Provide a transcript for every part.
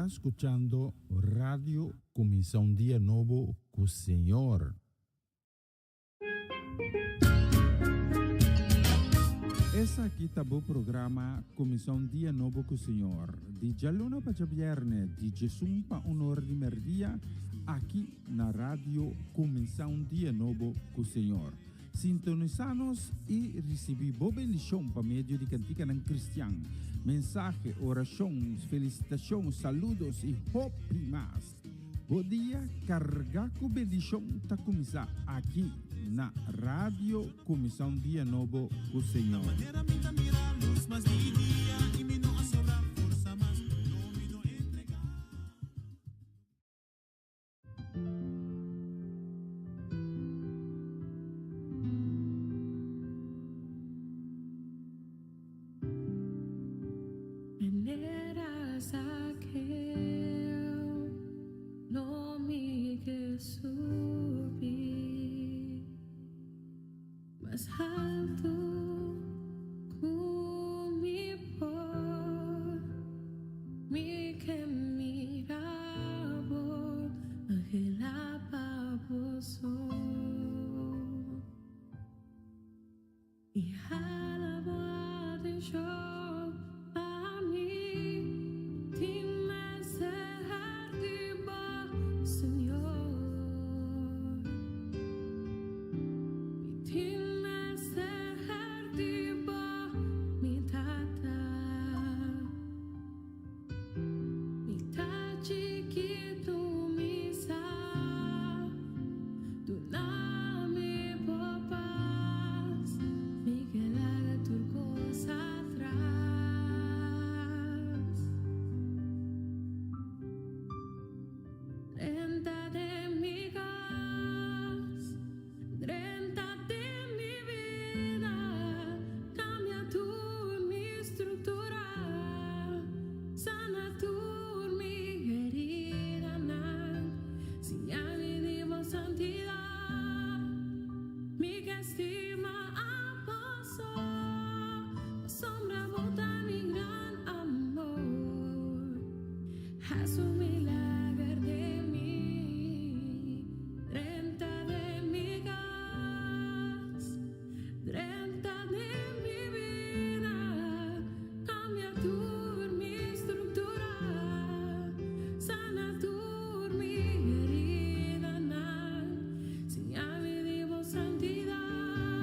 ta skuchando Radio Kuminsá un Dia Nobo ku Señor. Esaki ta bo programa Kuminsá un Dia Nobo ku Señor, di djaluna pa djabièrnè, di djesun pa un or di mèrdia, aki na Radio Kuminsá un Dia Nobo ku Señor. Sintonisá nos i risibí bo bendishon pa medio di kantikanan kristian, mensahe, orashon, felisitashon, saludos i hopi mas. Bo dia kargá ku bendishon ta kuminsá aki na Radio Kuminsá un Dia Nobo ku Señor. Manera Zaqueo lo mi ke subi mas haltu ku mi por. Mi ke mira bo, anhelá pa bo so. I hala bo atenshon pa mi, tin mester di bo, Señor. Mi tin mester di bo, mi Tata. Mi ta chikitu, mi sa, duna mi bo pas, mi ke laga tur kos atras. Drenta den mi kas. Drenta den mi bida, cambia tur mi structura, sana tur mi heridanan, siña mi di bo santidad, mi ke stima abo so, pasobra bo ta mi gran amor. Haci un milager den mi. Drenta den mi cas, drenta den mi bida, cambia tur mi structura, sana tur mi heridanan, siña mi di bo santidad.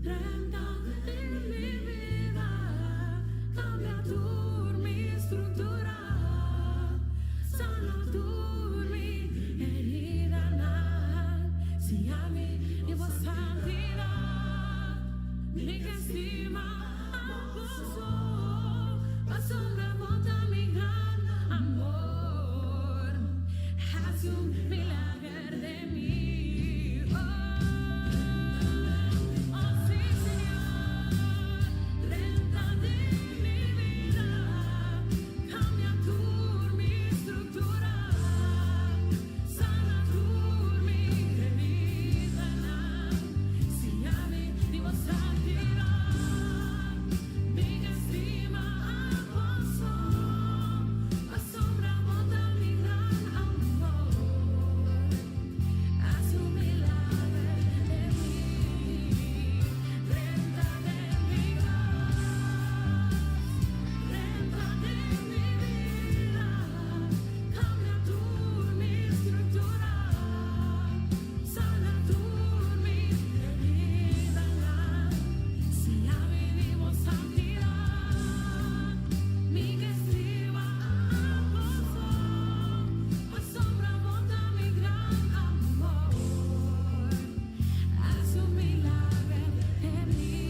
Drenta den mi bida, kambia tur mi struktura, sana tur mi heridanan, siña mi di bo santidat. Mi ke stima abo so, pasobra bo ta mi gran amor. Hasi un milager den mi. Oh, oh sí, Señor, drenta den mi bida, kambia tur mi struktura, sana tur mi heridanan, siña mi di bo santidat. Mi ke stima abo so, pasobra bo ta mi gran amor. Hasi un milager den mi, drenta den mi kas, drenta den mi bida, kambia tur mi struktura, sana tur mi heridanan, siña mi di bo santidat. Mi ke stima abo so, pasobra bo ta mi gran amor. Hasi un milager den mi,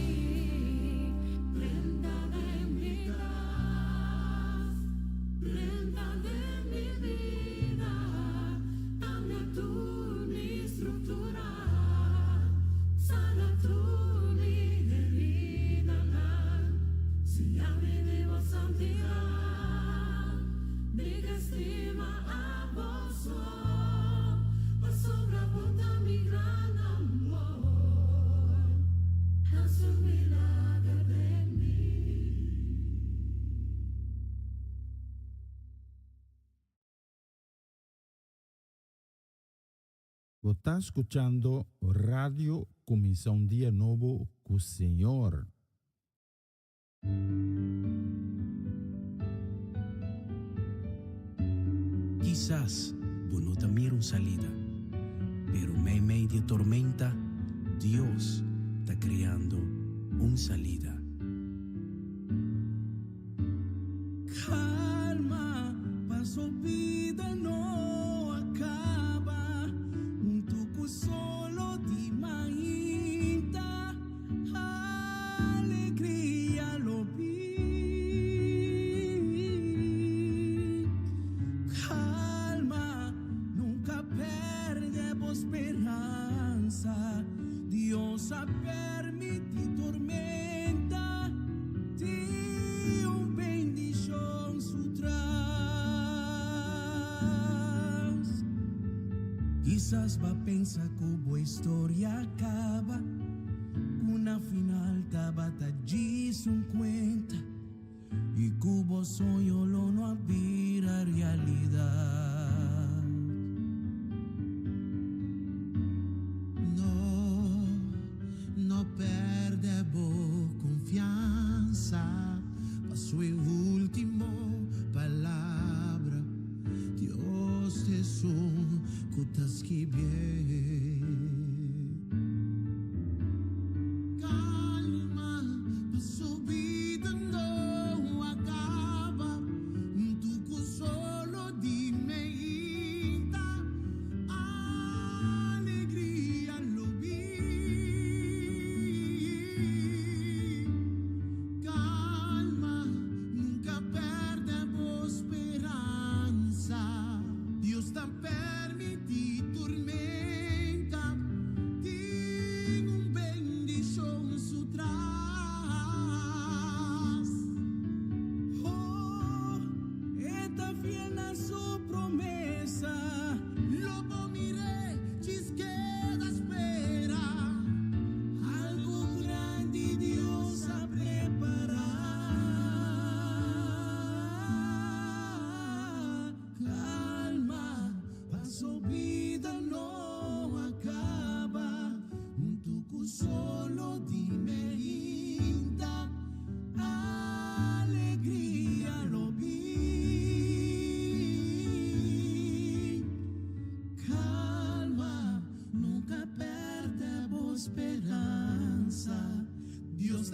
drenta den mi kas, drenta den mi bida, kambia tur mi struktura, sana tur mi heridanan, siña mi di bo santidat. Mi ke stima abo so, pasobra bo ta mi gran amor. Hasi un milager den mi. Bo ta skuchando Radio Kuminsá un Dia Nobo ku Señor. Kisas bo no ta mira un salida, pero meimei di e tormenta, Dios ta kreando un salida. Kalma, paso bida no a kaba. Huntu ku solo di mainta, alegria lo bin. Kalma, nunka pèrdè bo speransa. Dios a permití tormenta, tin un bendishon su tras. Kisas b'a pensa ku bo historia a kaba, ku na final tabata djis un kuenta i ku bo soño lo no a bira realidat. No, no pèrdè bo konfiansa, paso e último palabra, Dios ta esun ku ta skibié.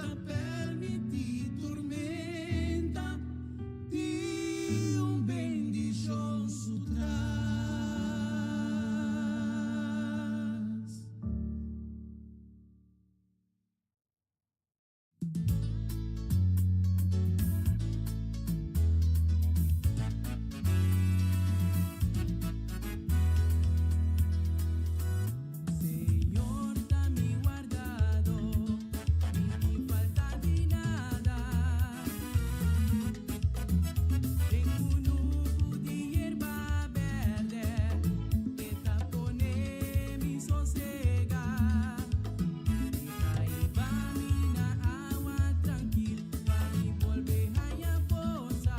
ta permití tormenta, tin un bendishon su tras. Señor ta mi wardadó, mi no tin falta di nada. Den kunuku di yerba bèrdè, e ta pone mi sosegá. E ta hiba mi na awa trankil, pa mi bolbe haña forsa.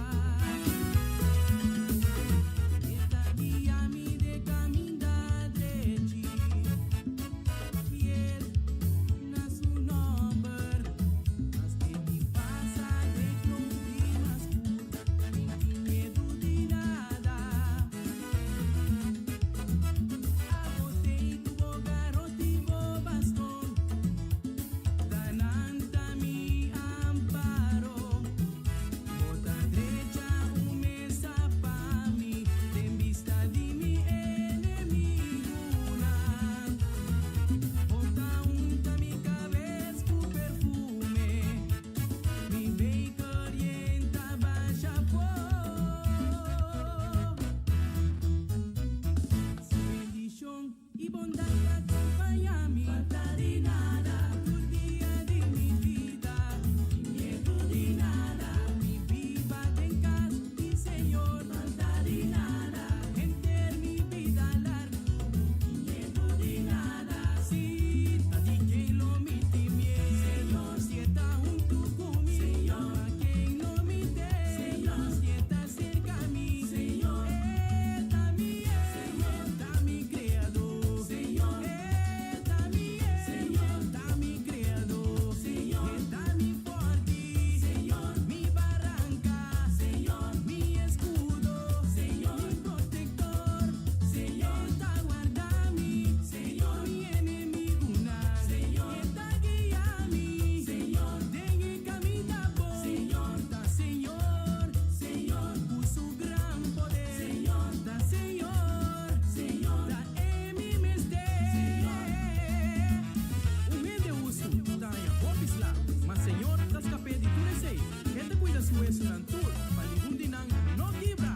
E ta guia mi den kaminda drechi, fiel na su nòmber. Maske mi pasa den klompi mas skur, mi n' tin miedu di nada. Abo t'ei ku bo garoti bo baston, ta nan ta mi amparo. Bo ta drecha un mesa pa mi den bista di mi enemigunan. Bo ta unta mi kabes ku perfume, mi beker yen ta basha afó. Su bendishon i bondat ta kompañá mi. Falta di nada tur dia di mi bida. Tin miedu di nada. Mi biba den kas di Señor. Falta di nada. Henter mi bida largu. Tin miedu di nada. Si ta di ken lo mi tin miedu. Señor si e ta huntu ku mi. Señor pa ken lo mi teme. Señor si e ta serka mi. Señor e ta mi Señor ta mi kreadó. Señor e ta mi Señor ta mi kreadó. Señor e ta mi fòrti. Señor mi baranka. Señor mi eskudo. Señor mi protektor. Señor ta warda mi. Señor mi enemigunan. Señor e ta guia mi. Señor den e kaminda bon. Señor ta Señor. Señor ku su gran poder. Señor ta Señor. Señor ta e mi mester. Un hende hustu ta haña hopi sla, ma Señor ta skap'é di tur esei. E ta kuida su wesunan tur, pa ningun di nan no kibra.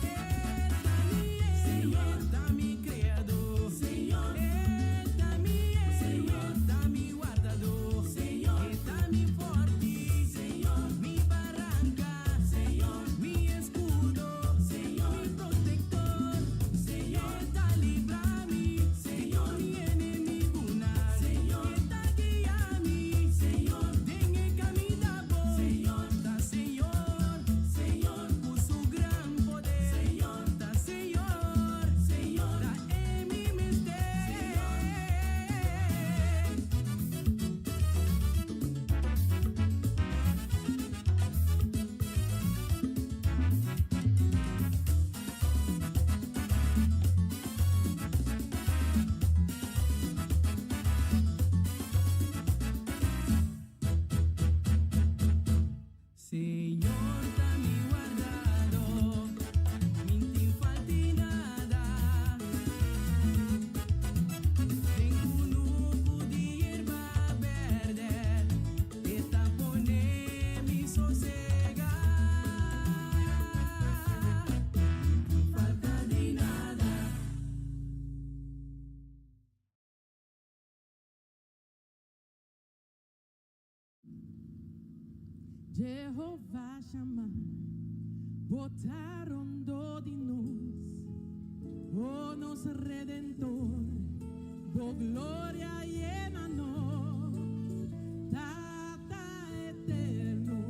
E ta mi Señor, ta mi Kreadó. Señor, e ta mi Señor, ta mi Wardadó. Señor, e ta mi fòrti. Señor, mi baranka. Señor, mi eskudo. Señor, mi protektor. Señor, e ta libra mi. Señor, mi enemigunan. Señor, e ta guia mi. Señor, den e kaminda bon. Señor, ta Señor. Señor, ku su gran poder. Señor, ta Señor. Señor, ta e mi mester. Señor ta mi wardadó, mi n' tin falta di nada. Den kunuku di yerba bèrdè, e ta pone mi sosegá. Falta di nada. Jehová Shammah, bo ta rondó di nos, o nos Redentor, bo gloria yena nos, Tata eterno,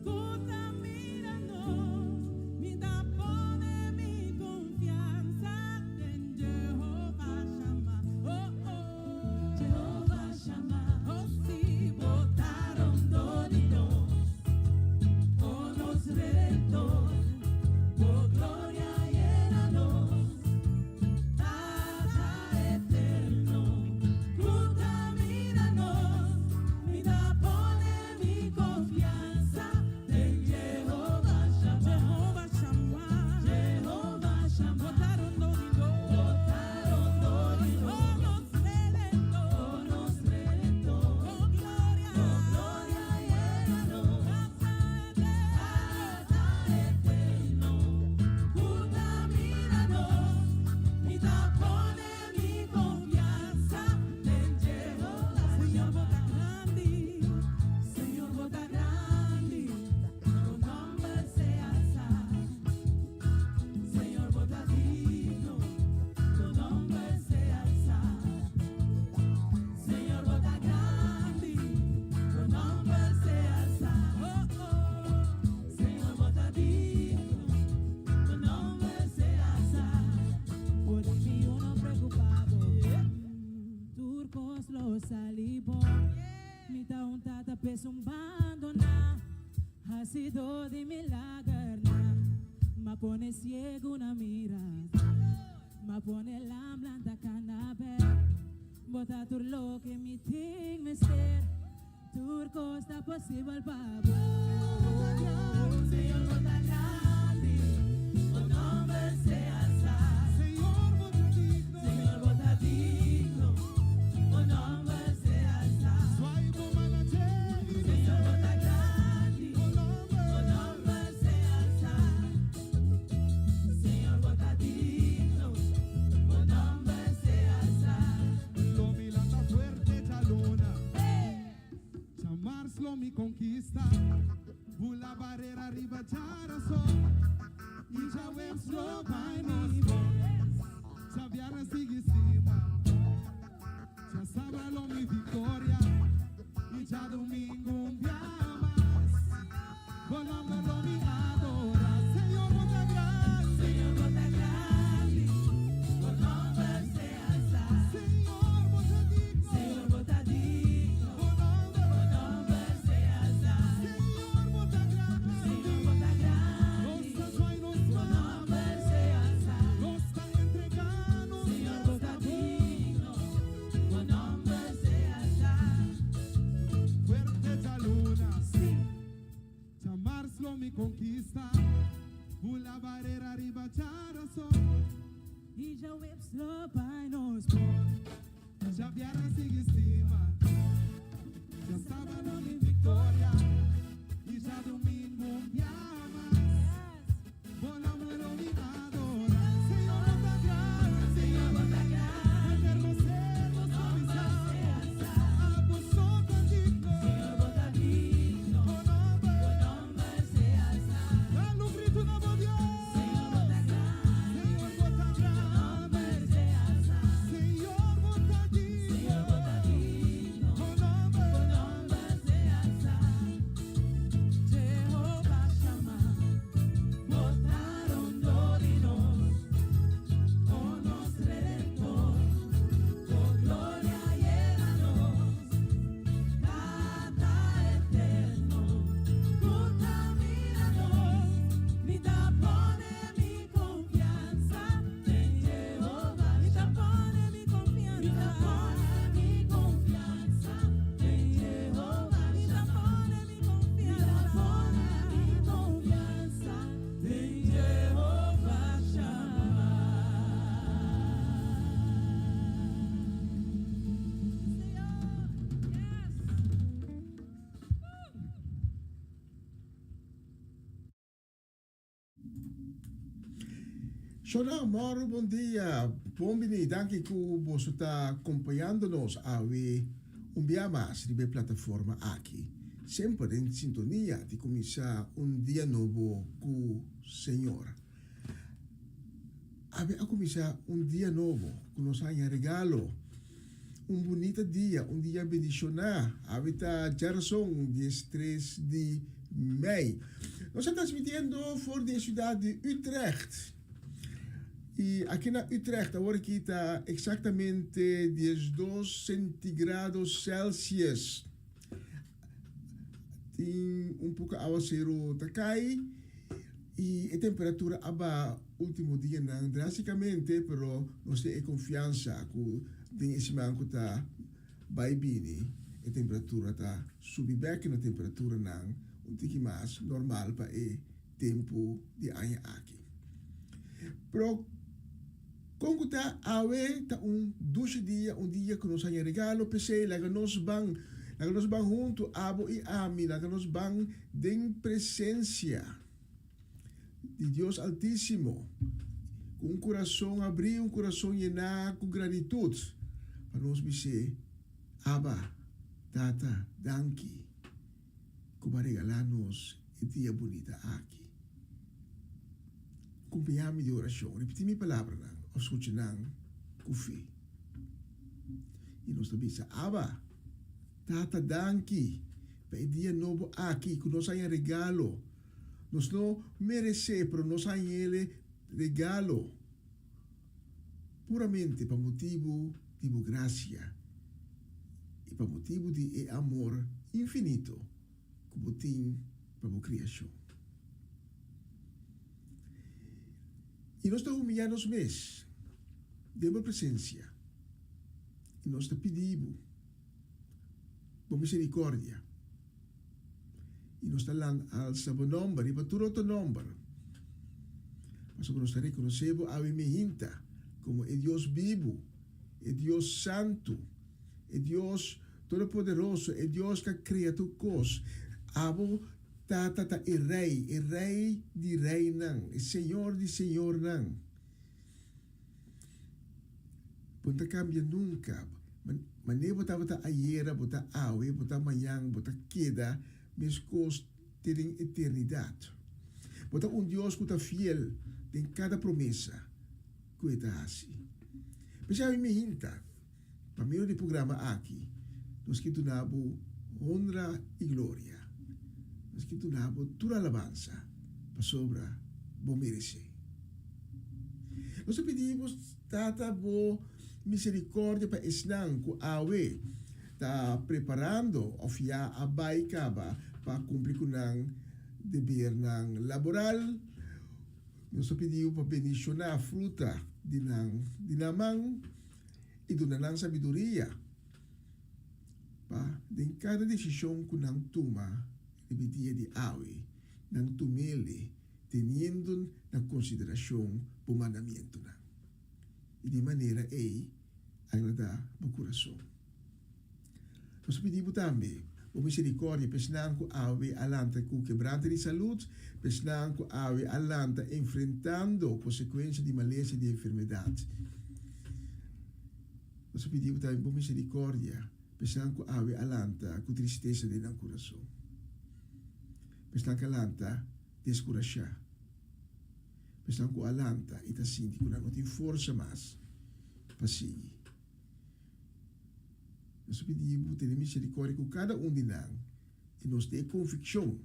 ku ta mira nos, mi ta pone mi konfiansa den Jehová Shammah, oh oh, Jehová Shammah, oh si, bo ta rondó di nos, o nos Redentor, bo gloria yena nos. lo sali bon. Mi ta un tata p'esun bandoná, hasidó di milagernan. M'a pone siegunan mira, m'a pone lamnan ta kana bèk. Bo ta tur loke mi tin mester, tur kos ta posibel pa bo. Señor bo ta grandi, bo nomber sea alsá. Señor bo ta digno, bo nomber sea alsá. Señor bo ta grandi, bo nomber sea alsá. Señor bo ta digno, bo nomber sea alsá. Lo mi lanta fuerte djaluna. Djamars lo mi konkista. Bula barera riba djarason. I djaweps lo bai nos bon. Djabièrnè sigui stima. Djasabra lo mi viktoria. I djadumingu un bia mas. Bo nomber lo mi adora. Señor bo ta grandi. Señor bo ta grandi. Bo nomber sea alsá. Señor bo ta digno. Señor bo ta digno. Bo nomber. Bo nomber sea alsá. Señor bo ta grandi. Señor bo ta grandi. Nos ta zwaai nos Bo man. nomber sea alsá. Nos ta entregá nos Señor bo ta digno. Bo nomber sea alsá. Fuerte djaluna. Djamars lo mi konkista. Bula barera riba djarason. I djaweps lo bai nos bon. Djabièrnè sigui stima. Djasabra lo mi viktoria. I djadumingu un bia mas. Bo nomber lo mi adora. Señor bo ta grandi. Señor bo ta grandi. Eterno ser Bo nos ta nomber bisa. sea alsá. Abo so ta digno. Señor bo ta digno. Bo nomber. Bo nomber sea alsá. Dal un gritu na bo Dios. Señor bo ta grandi. Señor bo ta Bo grandi. nomber sea alsá. Señor bo ta digno. Señor bo ta digno. Bo nomber. Bo nomber sea alsá. Jehová Shammah, bo ta rondó di nos, o nos Redentor, bo gloria yena nos. Tata eterno, ku ta mira nos, mi ta pone mi konfiansa den Jehová. Mi ta pone mi konfiansa, mi ta pone mi konfiansa den Jehová. Mi ta pone mi konfiansa, mi ta pone mi konfiansa den Jehová Shammah. Señor, yes. Shona, moro bon dia. Bon bini, danki ku boso ta kompañando nos awe un bia mas riba e plataforma aki. Semper den sintonia di kuminsá un dia nobo ku Señor. Awe a kuminsá un dia nobo ku nos haña regalo. Un bunita dia, un dia bendishoná. Awe ta djarason, diestres di mei. Nos ta transmitiendo for di e siudat di Utrecht. I aki na Utrecht awor aki ta eksaktamente diesdos centigrado Celsius. Tin un poko awaseru ta kai i e temperatura a baha ultimo dianan drasticamente, pero nos tin e confiansa cu den e siman cu ta bay bini e temperatura ta subi bek na temperaturanan un tiki mas normal pa e tempu di aña aki. Pero kon ku ta awe ta un dushi dia, un dia ku nos haña regalo, p'esei laga nos ban, laga nos ban huntu, abo i ami, laga nos ban den presensia di Dios Altísimo, ku un kurason abrí, un kurason yená ku gratitut, pa nos bis'é, Abba, Tata, danki. ku bo a regalá nos e dia bunita aki. Kumpañá mi di orashon, ripití mi palabranan òf skucha nan ku fe. I nos ta bisa, Abba, Tata, danki pa e dia nobo aki ku nos haña regalo. Nos no meresé, pero nos hañ'el regalo puramente pa motibu di bo grasia. I pa motibu di e amor infinito ku bo tin pa bo kriashon. I nos ta humiyá nos mes den bo presensia i nos ta pidi bo bo miserikòrdia i nos ta lan alsa bo nòmber riba tur otro nòmber, pasobra nos ta rekonosé bo awe mihinta komo e Dios bibu, e Dios santu, e Dios todopoderoso, e Dios ku a krea tur kos. Abo, Tata, ta e Rei, e Rei di reinan, e Señor di señornan. Bo no ta kambia nunka. Manera bo tabata ayera, bo ta awe, bo ta mañan, bo ta keda meskos te den eternidat. Bo ta un Dios ku ta fiel den kada promesa ku e ta hasi. P'esei ami mi hinta, pa medio di e programa aki, nos ke duna bo honra i gloria. Nos ke duna bo tur alabansa, pasobra bo meresé. Nos ta pidi bo, Tata, bo miserikòrdia pa esnan ku awe ta preparando òf ya a bai kaba pa kumpli ku nan debernan laboral. Nos ta pidi bo pa bendishoná fruta di nan di nan man i duna nan sabiduria pa den kada desishon ku nan tuma riba e dia di awe, nan tum'el teniendo na konsiderashon bo mandamientonan i di manera ei agradá bo kurason. Nos ta pidi bo tambe bo miserikòrdia pa esnan ku awe a lanta ku kebrante di salud, pa esnan ku awe a lanta enfrentando konsekuensia di malesa i di enfermedat. Nos ta pidi bo tambe bo miserikòrdia pa esnan ku awe a lanta ku tristesa den nan kurason, pa esnan ku a lanta deskurashá, pa esnan ku a lanta i ta sinti ku nan no tin forsa mas pa sigui. Nos ta pidi bo tene misericordia cu cada un di nan i nos tin e conviccion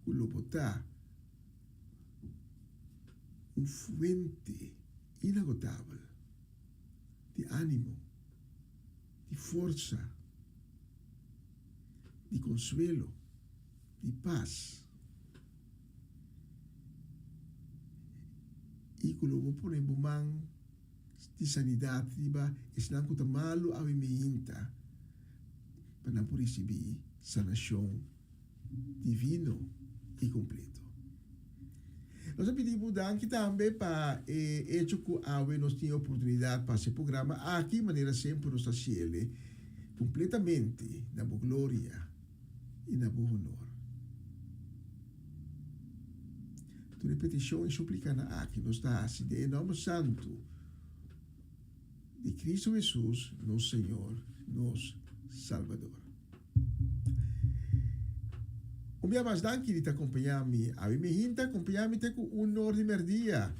cu lo bo ta un fuente inagotabel di animo, di forsa, di consuelo, di pas i cu lo bo pone bo man di sanidat riba esnan ku ta malu awe meinta pa nan por risibí sanashon divino i kompleto. Nos a pidi bo danki tambe pa e echo ku awe nos tin e oportunidat pa hasi e programa aki manera semper nos ta hasiel kompletamente na bo gloria i na bo honor. Tur e petishon i suplikanan aki nos ta hasi den e nòmber santu di Kristu Hesus, nos Señor, nos Salbador. Un bia mas danki di ta kompañá mi. Awe mi hinta kompañá mi te ku un or di mèrdia,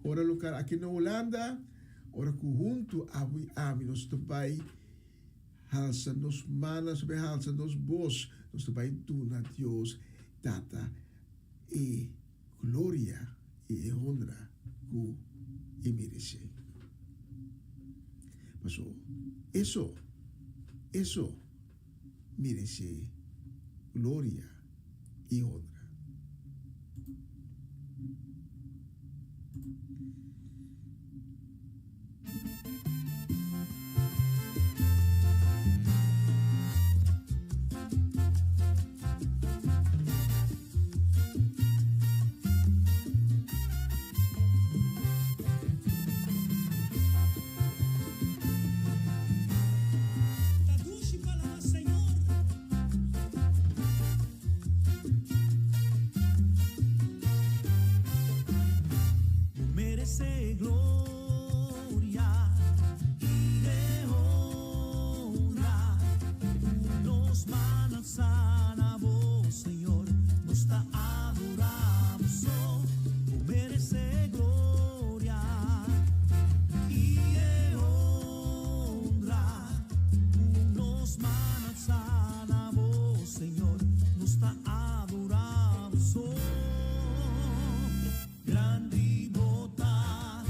ora lokal aki na Hulanda, ora ku huntu abo i ami nos ta bai Halsa nos man, nos ta bai halsa nos bos, nos ta bai duna Dios Tata e gloria i e honra ku e meresé. Paso e so, e so meresé gloria i honra. Merece gloria y e honra. Nos man alsa na bo, Señor, nos ta adora bo so. Bo merece gloria y e honra. Nos man alsa na bo, Señor, nos ta adora bo so. Grandi bo ta.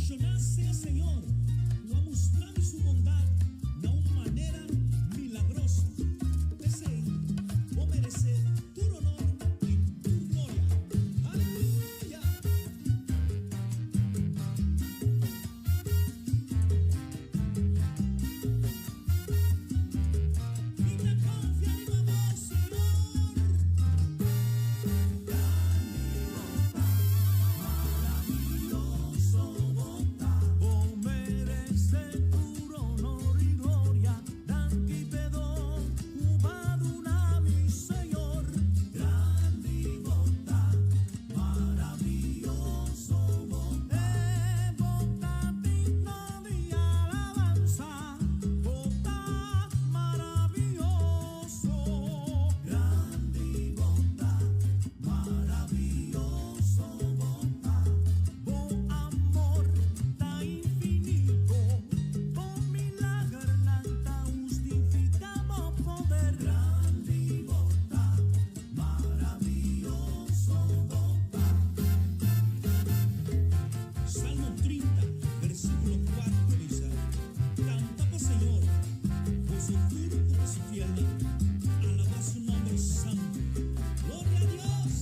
Bendishoná sea Señor, ku a mustra mi su bondat na un manera milagroso. P'esei, bo meresé tur honor i tur gloria. Aleluya! Mi ta konfia riba bo, Señor. Maraviyoso bo ta, bo amor ta infinito, bo milagernan ta hustifica bo poder. Grandi bo ta, maraviyoso bo ta. Salmo 30, versíkulo 4 ta bisa, Kanta pa Señor, boso tur ku ta su fielnan, alabá su nòmber santu. Gloria a Dios!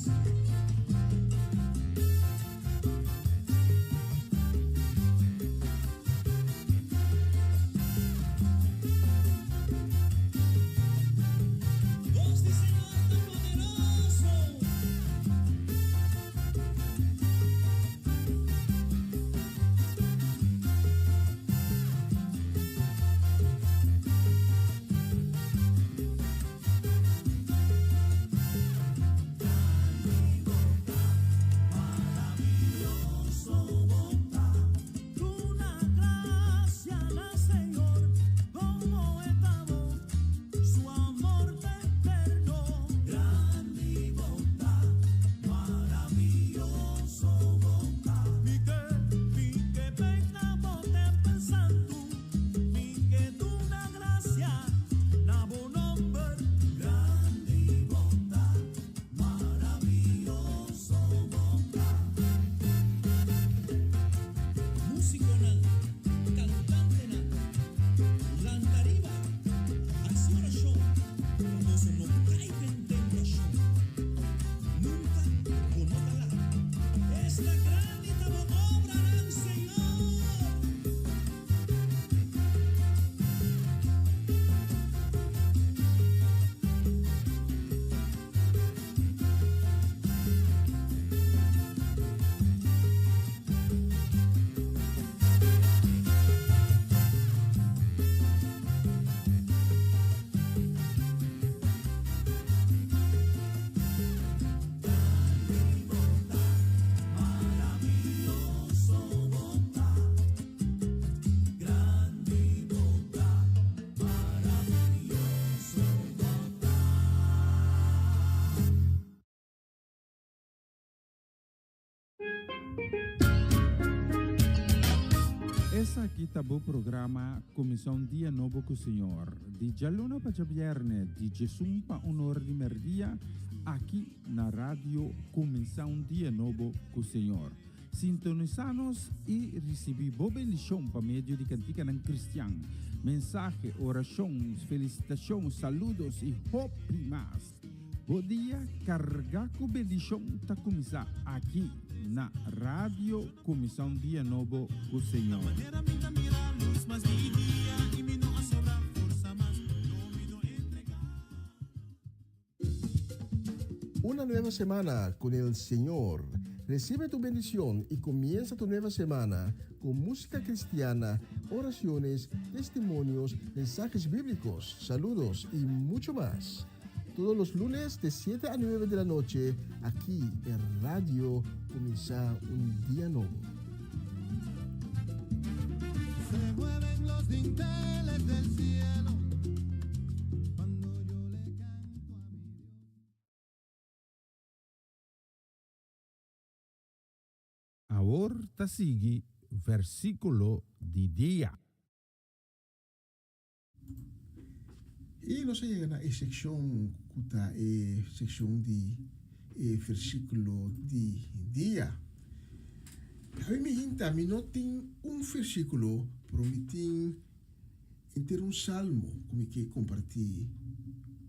Bos di Señor ta poderoso! Músikonan, kantantenan, lanta riba, hasi orashon pa boso no kai den tentashon. Nunka bo no ta lat. Esta grandi ta bo obranan, Señor. Esaki ta bo programa Kuminsá un Dia Nobo ku Señor, di djaluna pa djabièrnè di djesun pa un or di mèrdia, aki na Radio Kuminsá un Dia Nobo ku Señor. Sintonisá nos i risibí bo bendishon pa medio di kantikanan kristian, mensahe, orashon, felisitashon, saludos i hopi mas. Bo dia kargá ku bendishon ta kuminsá aki na Radio Kuminsá un Dia Nobo ku Señor. Una nueva semana con el Señor. Recibe tu bendición y comienza tu nueva semana con música cristiana, oraciones, testimonios, mensajes bíblicos, saludos y mucho más. Todos los lunes de 7 a 9 de la noche, aquí en Radio Comienza un Día Nuevo. Se mueven los dinteles del cielo cuando yo le canto a mi Dios. Awor ta sigui versíkulo di dia. I nos a yega na e sekshon ku ta e sekshon di e versíkulo di dia. Awe mi hinta mi no tin un versíkulo, pero mi tin henter un salmo ku mi ke kompartí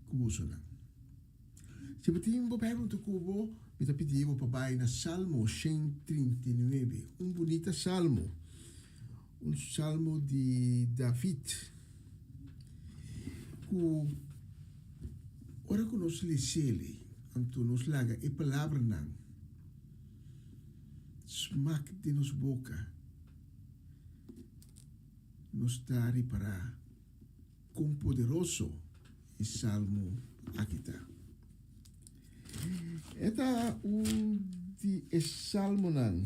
ku bosonan. Si bo tin bo Bijbel huntu ku bo, mi ta pidi bo pa bai na Salmo 139, un bunita salmo, un salmo di David, ku ora ku nos les'el, anto nos laga e palabranan smak den nos boka, nos ta ripará kon poderoso e salmo aki ta. E ta un di e salmonan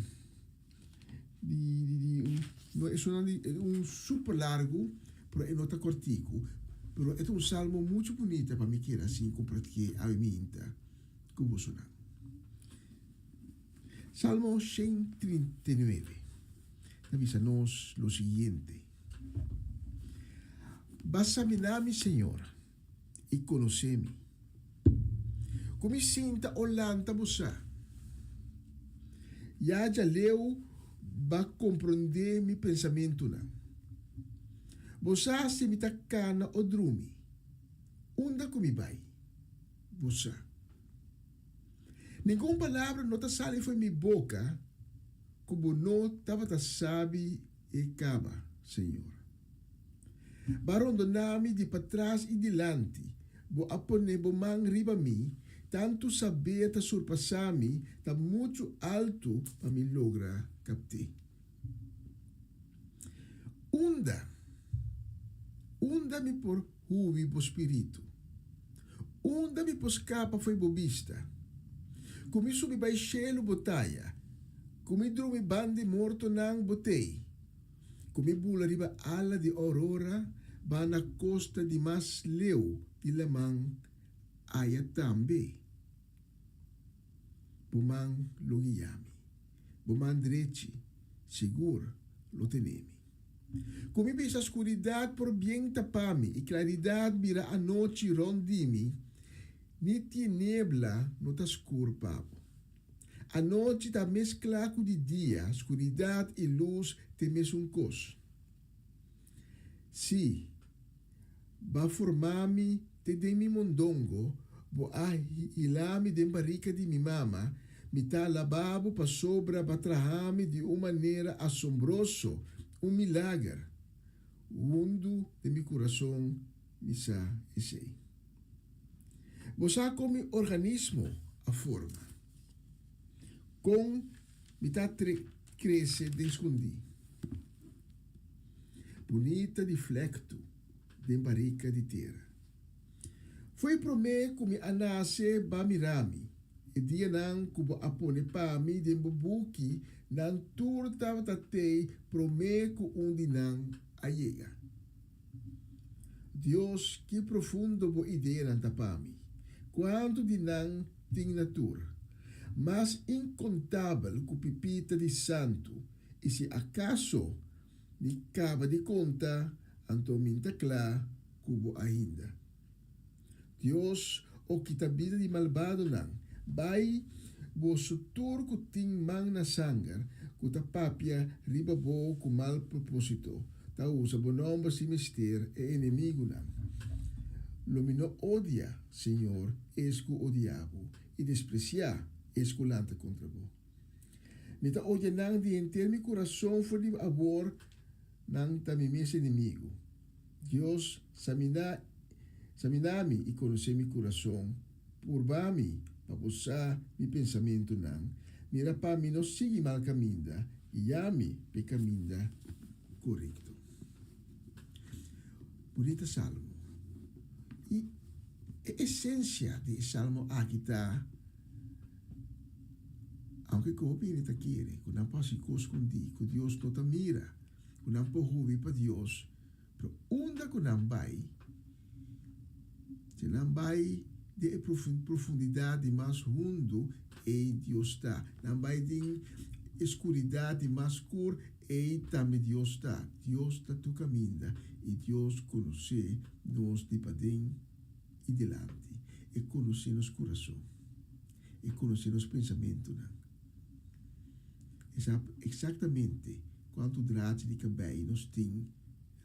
di, di, di un, no esunnan di un super largu, pero e no ta kortiku, pero e ta un salmo muchu bunita pa mi kere asin kompartié awe minta ku bosonan. Salmo 139 ta bisa nos lo siguiente, Ba saminá mi, Señor, i konosé mi. Ku mi sinta o lanta bo sa. Ya djaleu ba komprondé mi pensamentunan. Bo sa si mi ta kana o drumi. Unda ku mi bai, bo sa. Ningun palabra no ta sali fo'i mi boka ku bo no tabata sabi e kaba, Señor. Bo a rondoná mi di patras i dilanti, bo a pone bo man riba mi, tantu saber ta surpasá mi, ta muchu altu pa mi logra kapt'é. Unda, unda mi por hui bo spiritu? Unda mi por skapa fo'i bo bista? Ku mi subi bai shelu bo taya, ku mi drumi banda di mortonan bo tei. Ku mi bula riba ala di aurora ba na kosta di mas leu di laman aya tambe. Bo man lo guia mi, bo man drechi sigur lo tene mi. Ku mi bisa skuridat por bien tapa mi i klaridat bira anochi rònt di mi, ni tiniebla no ta skur pa bo. Anochi ta meskla ku di dia, skuridat i lus t'e mesun kos. Sí, B'a forma mi te den mi mondongo, Bo a hila mi den barika di mi mama, mi ta alabá Bo pasobra B'a traha mi di un manera asombroso, un milager. Hundu den mi kurason mi sa esei. Bo sa kon mi organismo a forma, kon mi ta krese den skundí. Bunita di flèktu den barika di tera. Fo'i promé ku mi a nase b'a mira mi, e dianan ku bo a pone pa mi den bo buki, nan tur tabata tei promé ku un di nan a yega. Dios, ki profundo bo ideanan ta pa mi! Kuantu di nan tin na tur! Mas inkontabel ku pipita di santu, i si akaso mi kaba di konta, anto mi n'ta kla ku bo ainda. Dios, o kita bida di malbadonan. Bai, boso tur ku tin man na sanger, ku ta papia riba bo ku mal propósito, ta usa bo nòmber sin mester, e enemigunan. Lo mi no odia, Señor, es ku odia bo, i despresiá es ku lanta kontra bo. Mi ta odia nan di henter mi kurason for di awor, nan ta mi mes enemigu. Dios, saminá saminá mi i konosé mi kurason, purba mi pa bo sa mi pensamentunan, mira pa mi no sigui mal kaminda, guia mi p'e kaminda korekto. Bunita salmo. I e esensia di e salmo aki ta, aunke ku hopi hende ta kere ku nan por hasi kos skondí ku Dios no ta mira, ku nan por hubi pa Dios, pero unda ku nan bai, si nan bai den e profundidat di mas hundu, ei Dios ta. Nan bai den e skuridat di mas skur, ei tambe Dios ta. Dios ta tur kaminda, i Dios konosé nos di paden i dilanti. E konosé nos kurason. E konosé nos pensamentunan. E sa eksaktamente kuantu drachi di kabei nos tin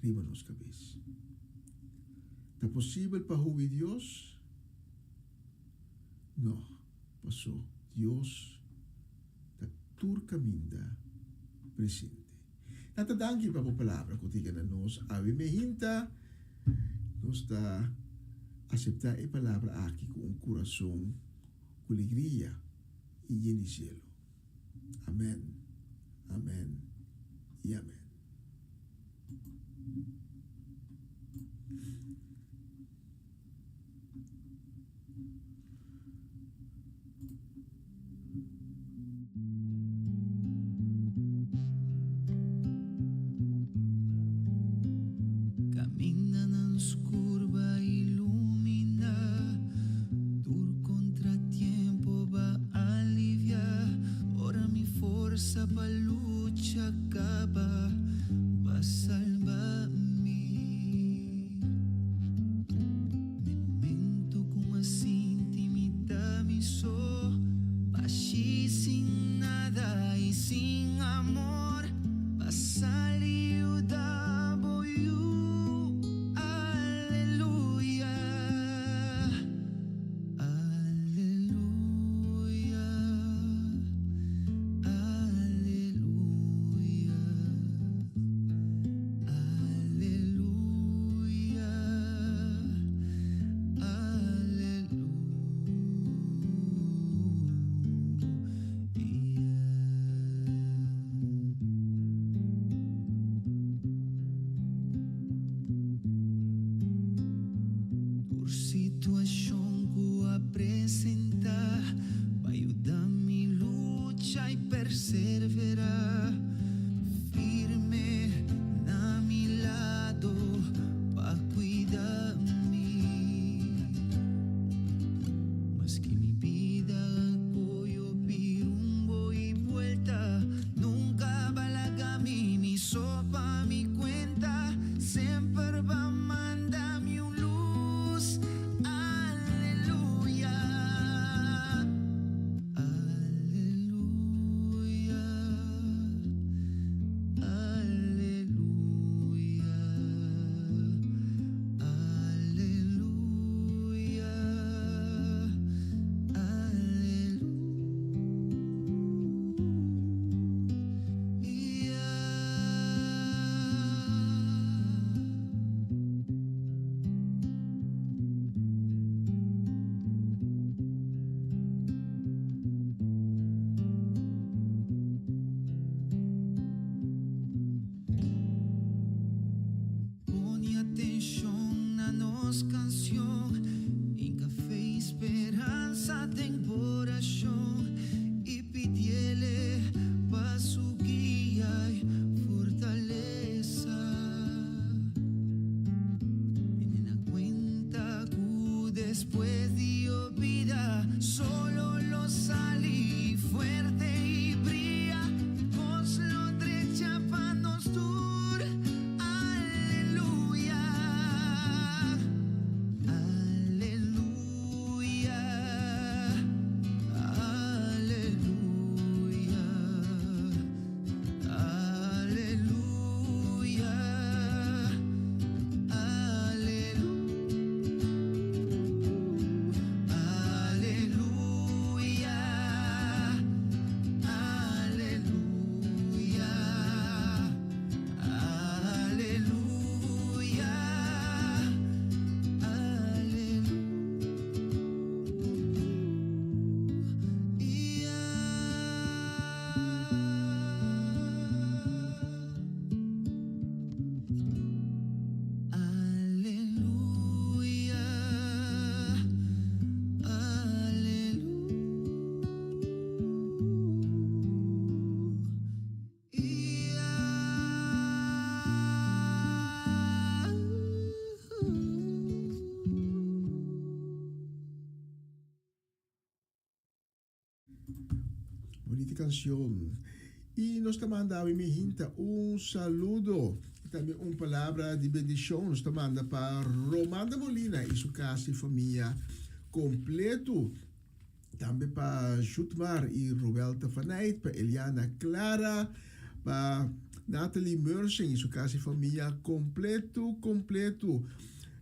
riba nos kabes. Ta posibel pa hui Dios? No, pasó Dios ta tur kaminda presente. Tata danki pa bo palabra ku tin na nos awe mehinta. Nos ta aseptá e palabra aki ku un kurason ku legria i yen di selo. Amèn, amèn i amèn. Camindanan scur b'a ilumina, tur contratiempo b'a alivia, ora mi forsa pa lucha caba, b'a salba mi. N'e momento cu m'a sinti mi ta mi so, bashi sin nada y sin amor, b'a sali yuda bo yu. Aleluya, aleluya, aleluya. Aleluya, aleluya. Tur situacion cu a presenta, b'a yuda mi lucha y persevera. Firme na mi lado pa cuida mi. Maske mi bida a coy hopi rumbo y vuelta, nunca b'a laga mi mi so pa mi cuenta. Semper b'a manda mi un luz. Aleluya, aleluya, aleluya, aleluya, aleluya. Pone atencion na nos cancion, Hinca fe y speransa den bo oracion y pidiele pa su guia y fortalesa. Tene na cuenta cu despues di yobida solo lo sali fuerte y bria, cos lo drecha pa nos tur. Aleluya, aleluya, aleluya, aleluya, aleluya, aleluya, aleluya, aleluya, aleluya, Bonita canción. Y nos ta manda awe mi hinta un saludo y tambe un palabra di bendicion nos ta manda pa Romanda Molina y su casa y famia completo. Tambe pa Jutmar y Roelta van Eyck, pa Eliana Clara, pa Nathalie Mersing y su casa y famia completo completo.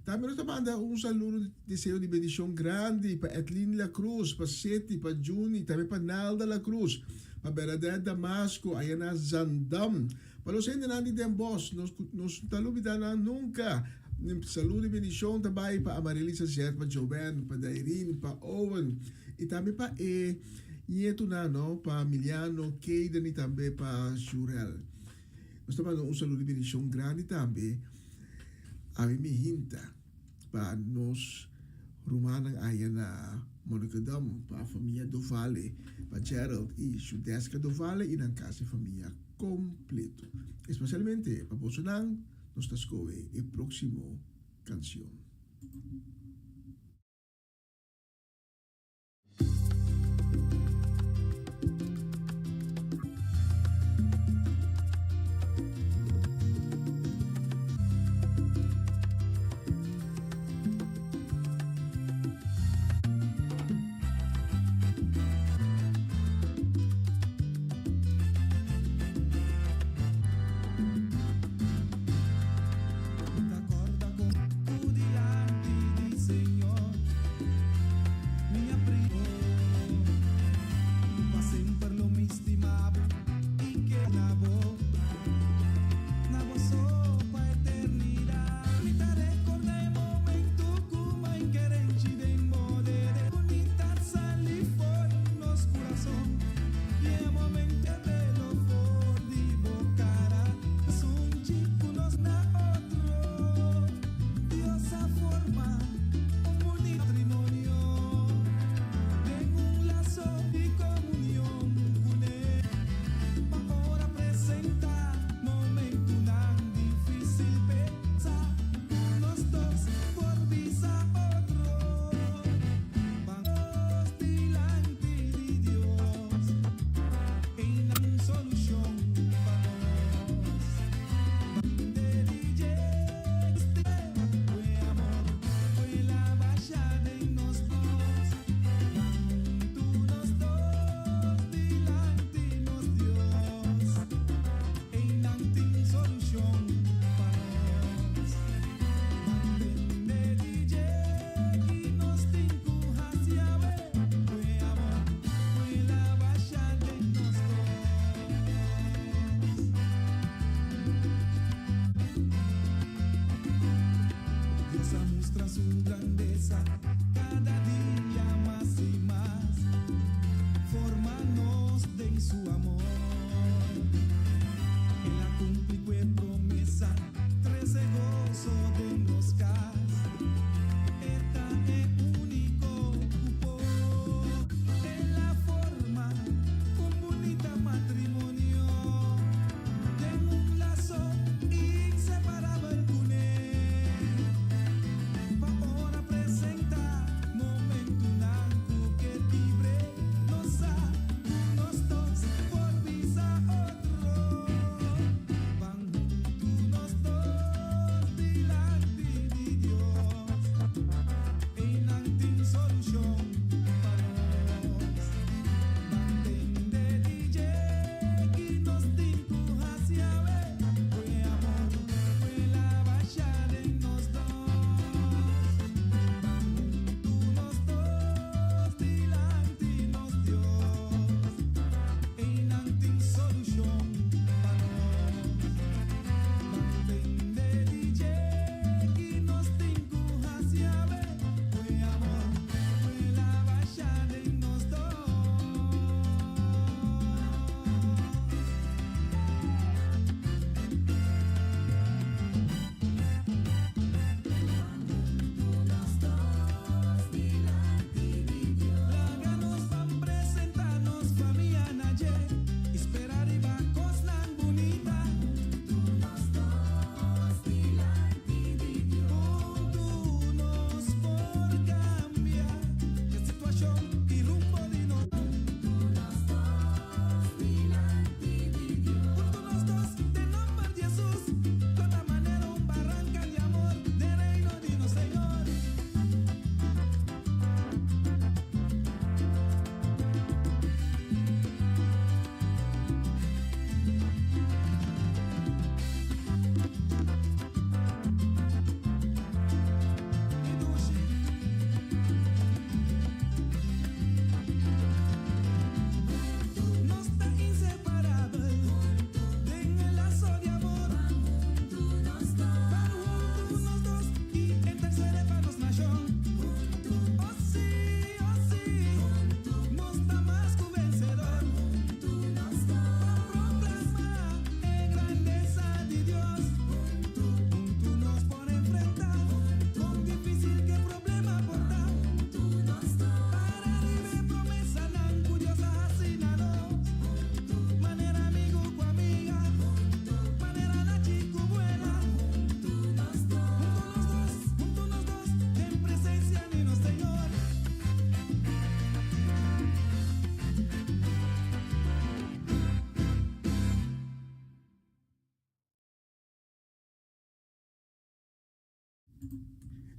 Tambe nos ta manda un saludo di deseo di bendicion grandi pa Edlin La Cruz, pa Seti, pa Juni, tambe pa Nalda La Cruz, pa Bernadette Damasco aya na Zandam. Pa nos hendenan di Den Bosch, nos nos no ta lubida nan nunca. Saludo y bendicion ta bay pa Amarelisa Zet, pa Joanne, pa Dairin, pa Owen y tambe pa e nietonan no, pa Miliano, Kayden y tambe pa Shurel. Nos ta manda un saludo y bendicion grandi tambe awe mi hinta pa nos rumannan aya na Monnikendam, pa famia Dovale, pa Gerald y Shudeska Dovale y nan casa y famia completo. Especialmente pa bosonan nos ta scohe e proximo cancion.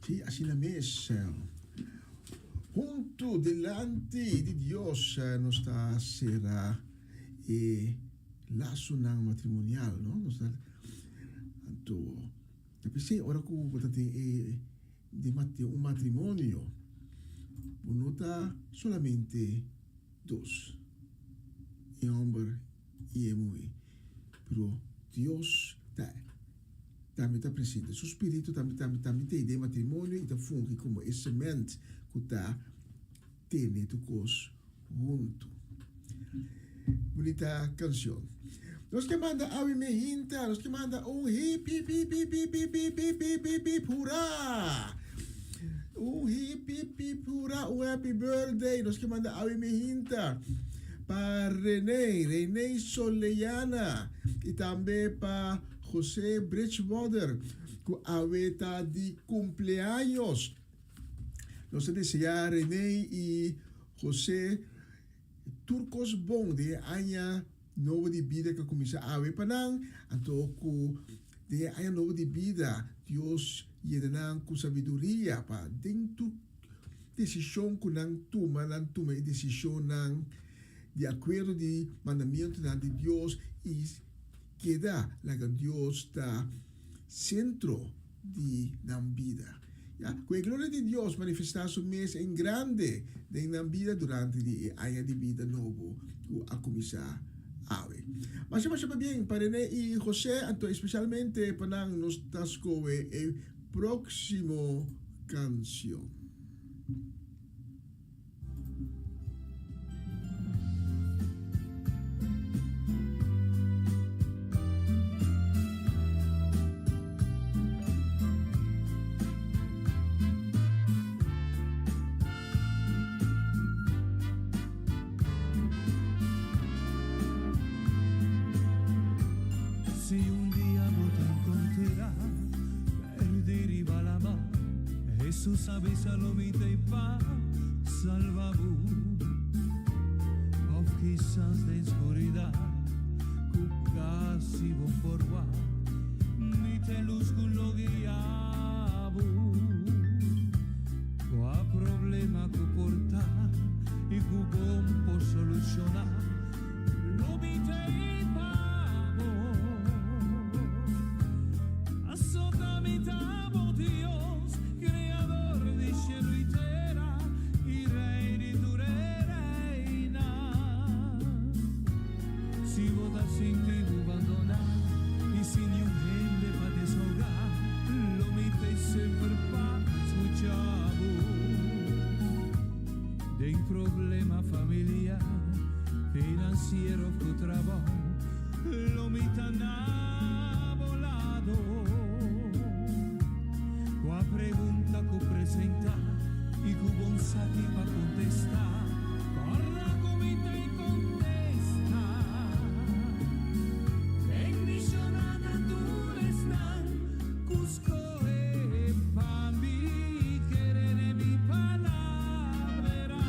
Sí, asina mes. Huntu dilanti di Dios nos ta sera e lasonan matrimonial, no? Nos ta anto ta p'esei ora ku bo ta den e den un matrimonio bo no ta solamente dos, e hòmber i e muhé, pero Dios ta tambe ta presente. Su spiritu tambe tambe tambe ta ei den matrimonio i ta fungi komo e sement ku ta tene tur kos huntu. Bunita kanshon. Nos ke manda awe mi hinta, nos ke manda un hip hip hip hip hip hip hip hip hip hip hip hurá! Un hip hip hip hurá, un happy birthday. Nos ke manda awe mi hinta pa Rene, Rene Soleana i tambe pa José Bridgewater ku awe ta di kumpleaños. Nos ta deseá Rene i José tur kos bon den e aña nobo di bida ku a kuminsá awe pa nan. Anto ku den e aña nobo di bida Dios yena nan ku sabiduria pa den tur desishon ku nan tuma, nan tuma e desishonnan di akuerdo di mandamientonan di Dios i Keda laga Dios ta sentro di nan bida. Ya, ku e gloria di Dios manifestá su mes en grande den nan bida durante di e aña di bida nobo ku a kuminsá awe. Masha masha pabien pa René i José, anto espesialmente pa nan nos ta skohe e próksimo kanshon. Si un dia bo ta encontra perdi riba lama, Hesus a bisa lo mi t'ei pa salba bo. Of kisas den skuridat ku kasi bo por wak, mi t'e lus ku lo guia bo. Kua problema ku por ta i ku bon por solushoná, lo mi t'ei pa bo. Asota mi ta bo Dios, Creador di cielo y tera, y Rey di tur e reinan. Si bo ta sinti bo bandoná y sin niun hende pa desahogá, lo mi t'ei semper pa scucha bo. Den problema familiar, financiero of cu trabou, lo mi ta na bo lado. Cua pregunta cu presenta y cu bon sa ki pa contesta, corda cu mi ta e contesta. Bendiciona na tur esnan cu scohe pa mi kere den mi palabrera.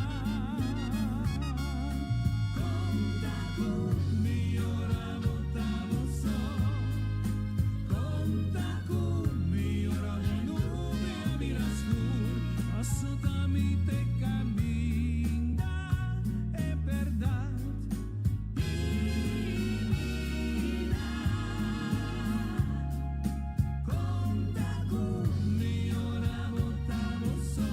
Conta cu mi ora bo ta bo so. Conta cu mi ora bo nube a bira scur. Paso ta mi te caminda e berdad y bida. Conta cu mi ora bo ta bo so.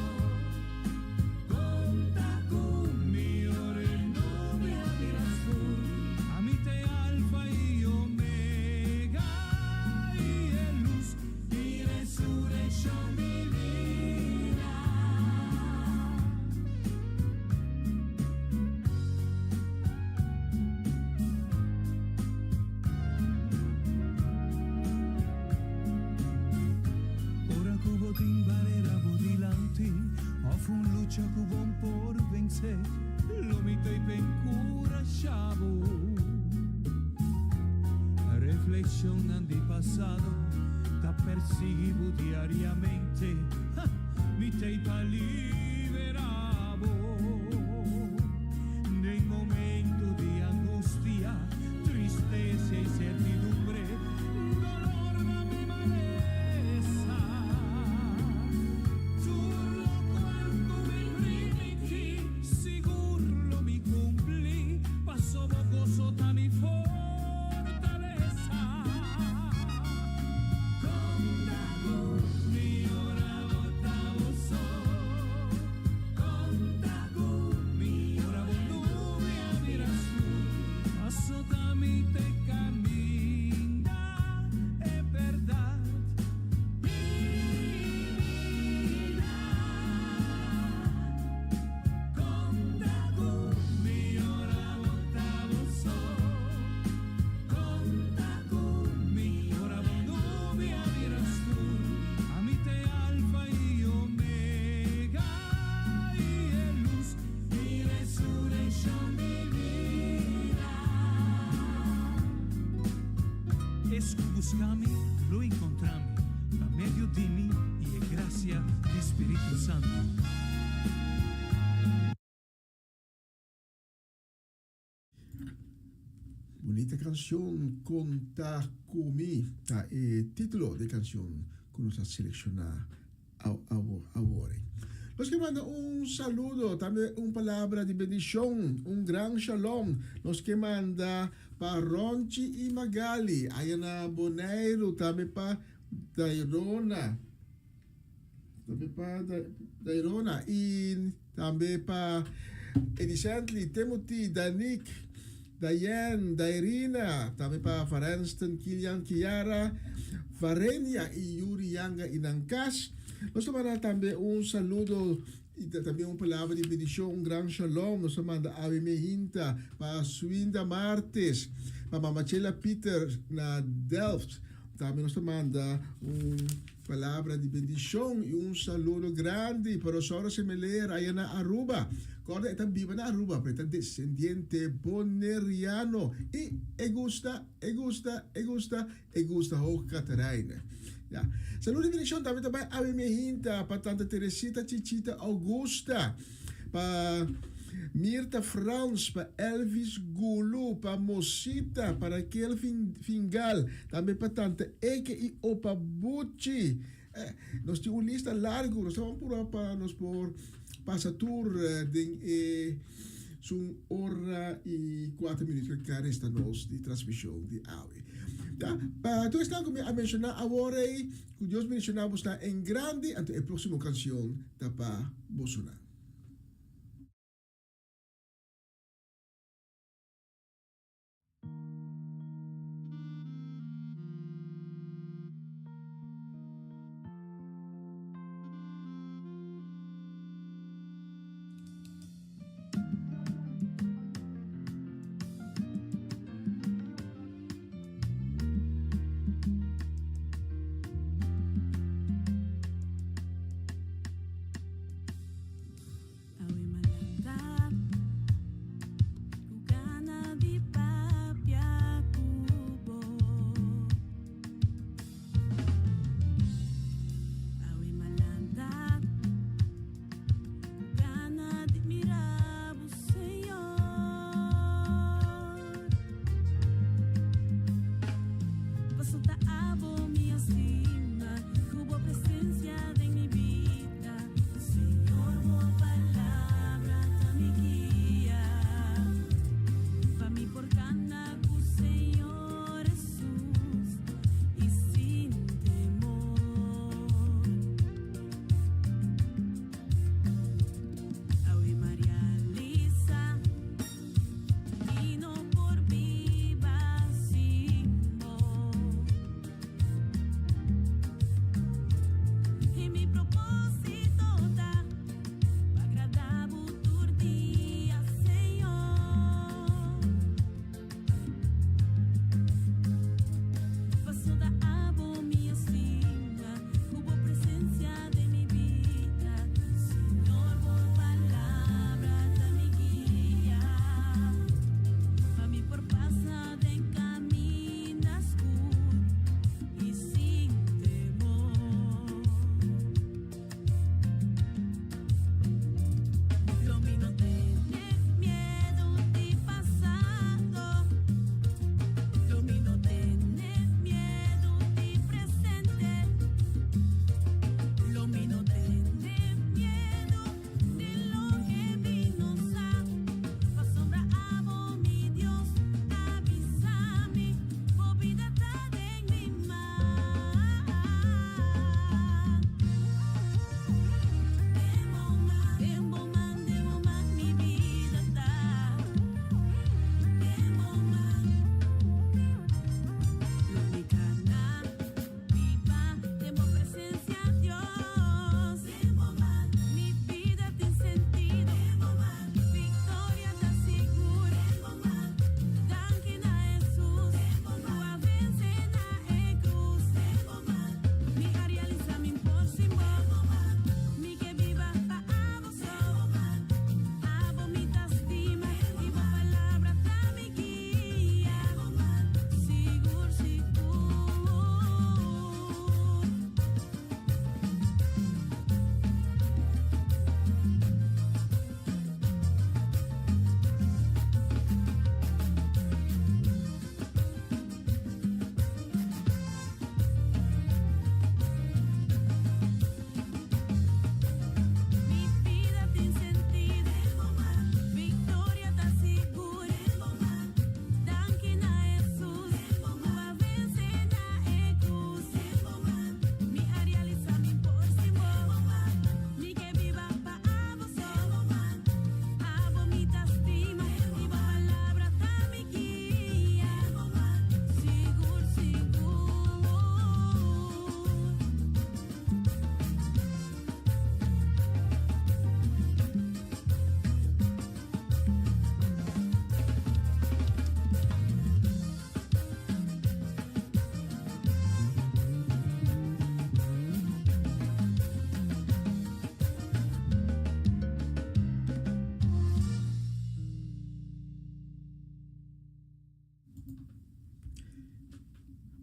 Conta cu mi ora e nube a bira scur. Ami ta e alfa y omega y e luz di resureccion di bida. Ora cu bo tin barera bo dilanti of un lucha cu bo por vence, lo mi ta pa encurasha bo. Reflexionnan di pasado ta persigui bo diariamente, ha, mi ta pa libera bo. Den momento di angustia, tristesa y certidumbre, dolor na mi malesa. Es ku buska mi lo enkontrá mi, pa medio di mi i e grasia di Spiritu Santu. Bunita canción Conta cu mi ta e titulo di canción cu nos a selecciona awor. Nos ke manda un saludo, tambe un palabra di bendicion, un gran shalom. Nos ke manda pa Ronchi y Magali, aya na Boneiru, tambe pa Dairona. Tambe pa Dairona y tambe pa Edicently, Timothy, Danique, Diane, Dairina, tambe pa Varenston, Kilian, Kiara, Varenia y Yuri Yanga y nan cas. Nos ta manda tambe un saludo y tambe un palabra di bendicion, un gran shalom. Nos ta manda Awe Mehinta pa Swinda Martes, pa Mama Chela Pieter na Delft. Tambe nos ta manda un Palabra di bendicion y un saludo grandi pa Rosaura Semeleer aya na Aruba. Corda e ta biba na Aruba pero e ta descendiente Boneriano y e gusta, e gusta, e gusta, e gusta Hoog Catharijne. Ya. Saludo y bendicion tambe ta bay awe mi hinta pa Tanta Teresita Chichita Augusta, pa Mirta Frans, pa Elvis Gulu, pa Mosita, pa Raquel Fingal, tambe pa Tante Eke y Opa Buchi. Eh, nos tin un lista largo, nos ta ban purba pa nos por pasa tur den e sun ora y cuatro minuut cu a resta nos di transmision di awe. Ya, pa tur esnan cu mi a menciona awor ey, cu Dios bendiciona bosnan en grandi, anto e proximo cancion ta pa bosonan.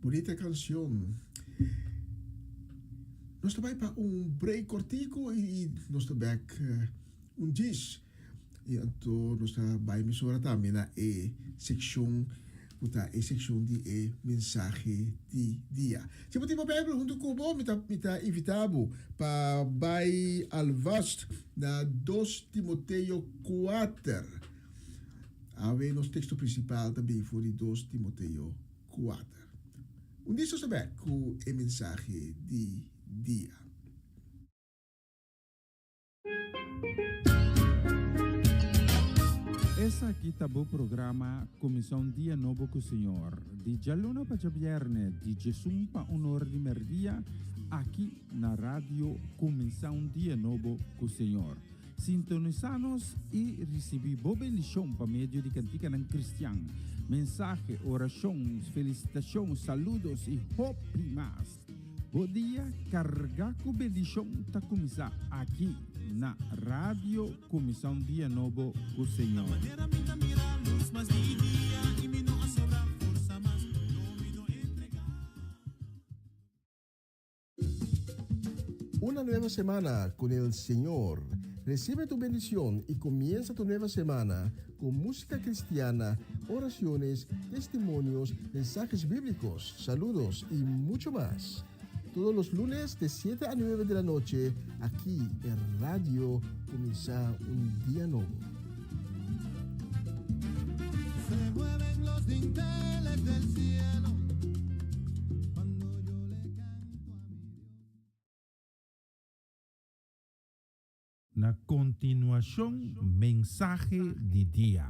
Bunita cancion. Nos ta bai pa un break cortico y nos ta back un djis. Y anto nos ta bai mesora tambe na e seccion cu ta e seccion di e mensahe di dia. Si bo tin bo Bijbel hunto cu bo, mi ta mi ta invita bo pa bai alvast na dos Timoteo kuater. Awe nos teksto prinsipal ta bin for di dos Timoteo kuater. Un dia nos ta bek ku e mensahe di dia. Esaki ta bo programa Kuminsá un Dia Nobo ku Señor, di djaluna pa djabièrnè di djesun pa un or di mèrdia, aki na Radio Kuminsá un Dia Nobo ku Señor. Sintonisá nos i risibí bo bendishon pa medio di kantikanan kristian, mensahe, orashon, felisitashon, saludos i hopi mas. Bo dia carga cu bendicion ta cuminsa aki na Radio Cuminsa un Dia Nobo cu Señor. Una nueva semana con el Señor. Recibe tu bendición y comienza tu nueva semana con música cristiana, oraciones, testimonios, mensajes bíblicos, saludos y mucho más. Todos los lunes de 7 a 9 de la noche, aquí en Radio Comienza un Día Nuevo. Se mueven los dinteles del cielo cuando yo le canto a mi Dios. Na kontinuashon mensahe di dia.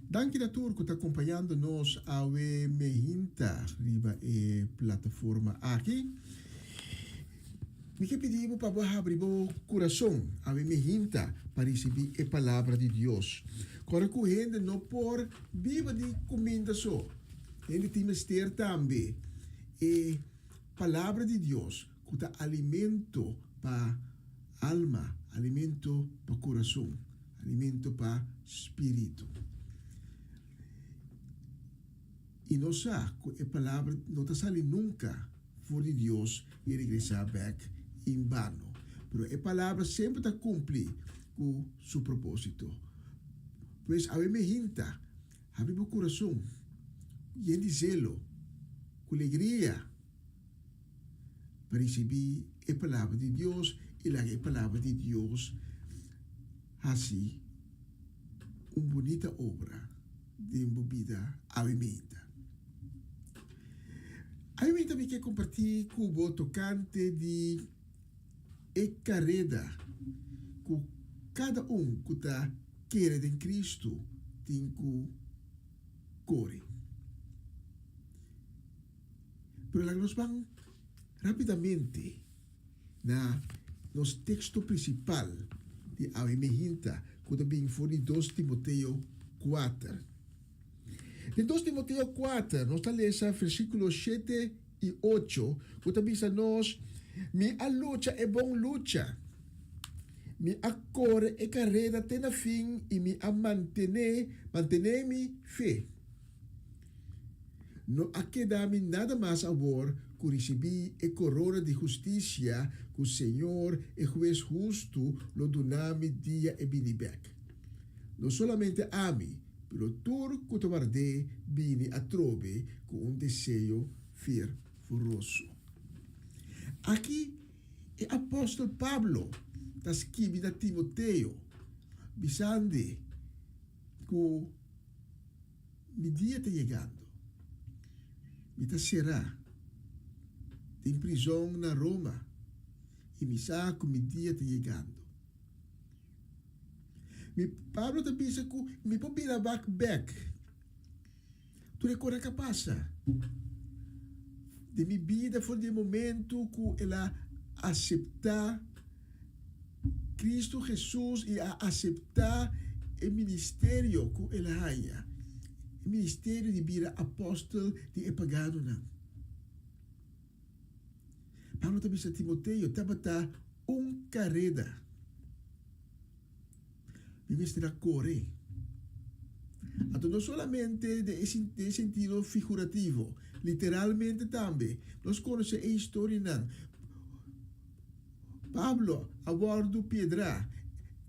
Danki na tur ku ta kompañando nos awe mehinta riba e plataforma aki. Mi ke pidi bo pa bo habri bo kurason awe mehinta pa risibí e palabra di Dios. Kòrda ku hende no por biba di kuminda so. Hende tin mester tambe e Palabra di Dios ku ta alimento pa alma, alimento pa kurason, alimento pa spiritu. I nos sa ku e Palabra no ta sali nunka for di Dios i regresá bèk en bano. Pero e Palabra semper ta kumpli ku su propósito. Pues awe mi hinta Habri bo kurason yen di zelo ku legria pa risibí e Palabra di Dios i laga e Palabra di Dios hasi un bunita obra den bo bida awe meinta. Awe meinta mi ke kompartí ku bo tokante di e kareda ku kada un ku ta kere den Kristu tin ku kore. Pero laga nos ban rapidamente na nos teksto prinsipal di awe mehinta ku ta bin for di dos Timoteo kuater. Den dos Timoteo kuater nos ta lesa versíkulo shete i ocho ku ta bisa nos, Mi a lucha e bon lucha, mi a kore e kareda te na fin i mi a mantené, mantené mi fe. No a keda mi nada mas awor ku risibí e korona di hustisia ku Señor, e Hues hustu, lo duna mi dia e bini bèk. No solamente ami, Pero tur ku ta ward'é bini atrobe ku un deseo fervoroso. Aki e apòstel Pablo ta skibi na Timoteo, bisand'e ku mi dia ta yegando. Mi ta será den prizòn na Roma i mi sa ku mi dia ta yegando. Mi Pablo ta bisa ku mi por bira wak bek tur e kos a pasa den mi bida for di e momento ku el a aseptá Cristo Jesus i a aseptá e ministerio ku el a haña, e ministerio di bira apòstel di e paganonan. Pablo ta bisa Timoteo, Tabata un kareda. Mi mester a kore. Anto no solamente den e sentido figurativo, literalmente tambe. Nos konosé e historianan. Pablo a wòrdu piedrá,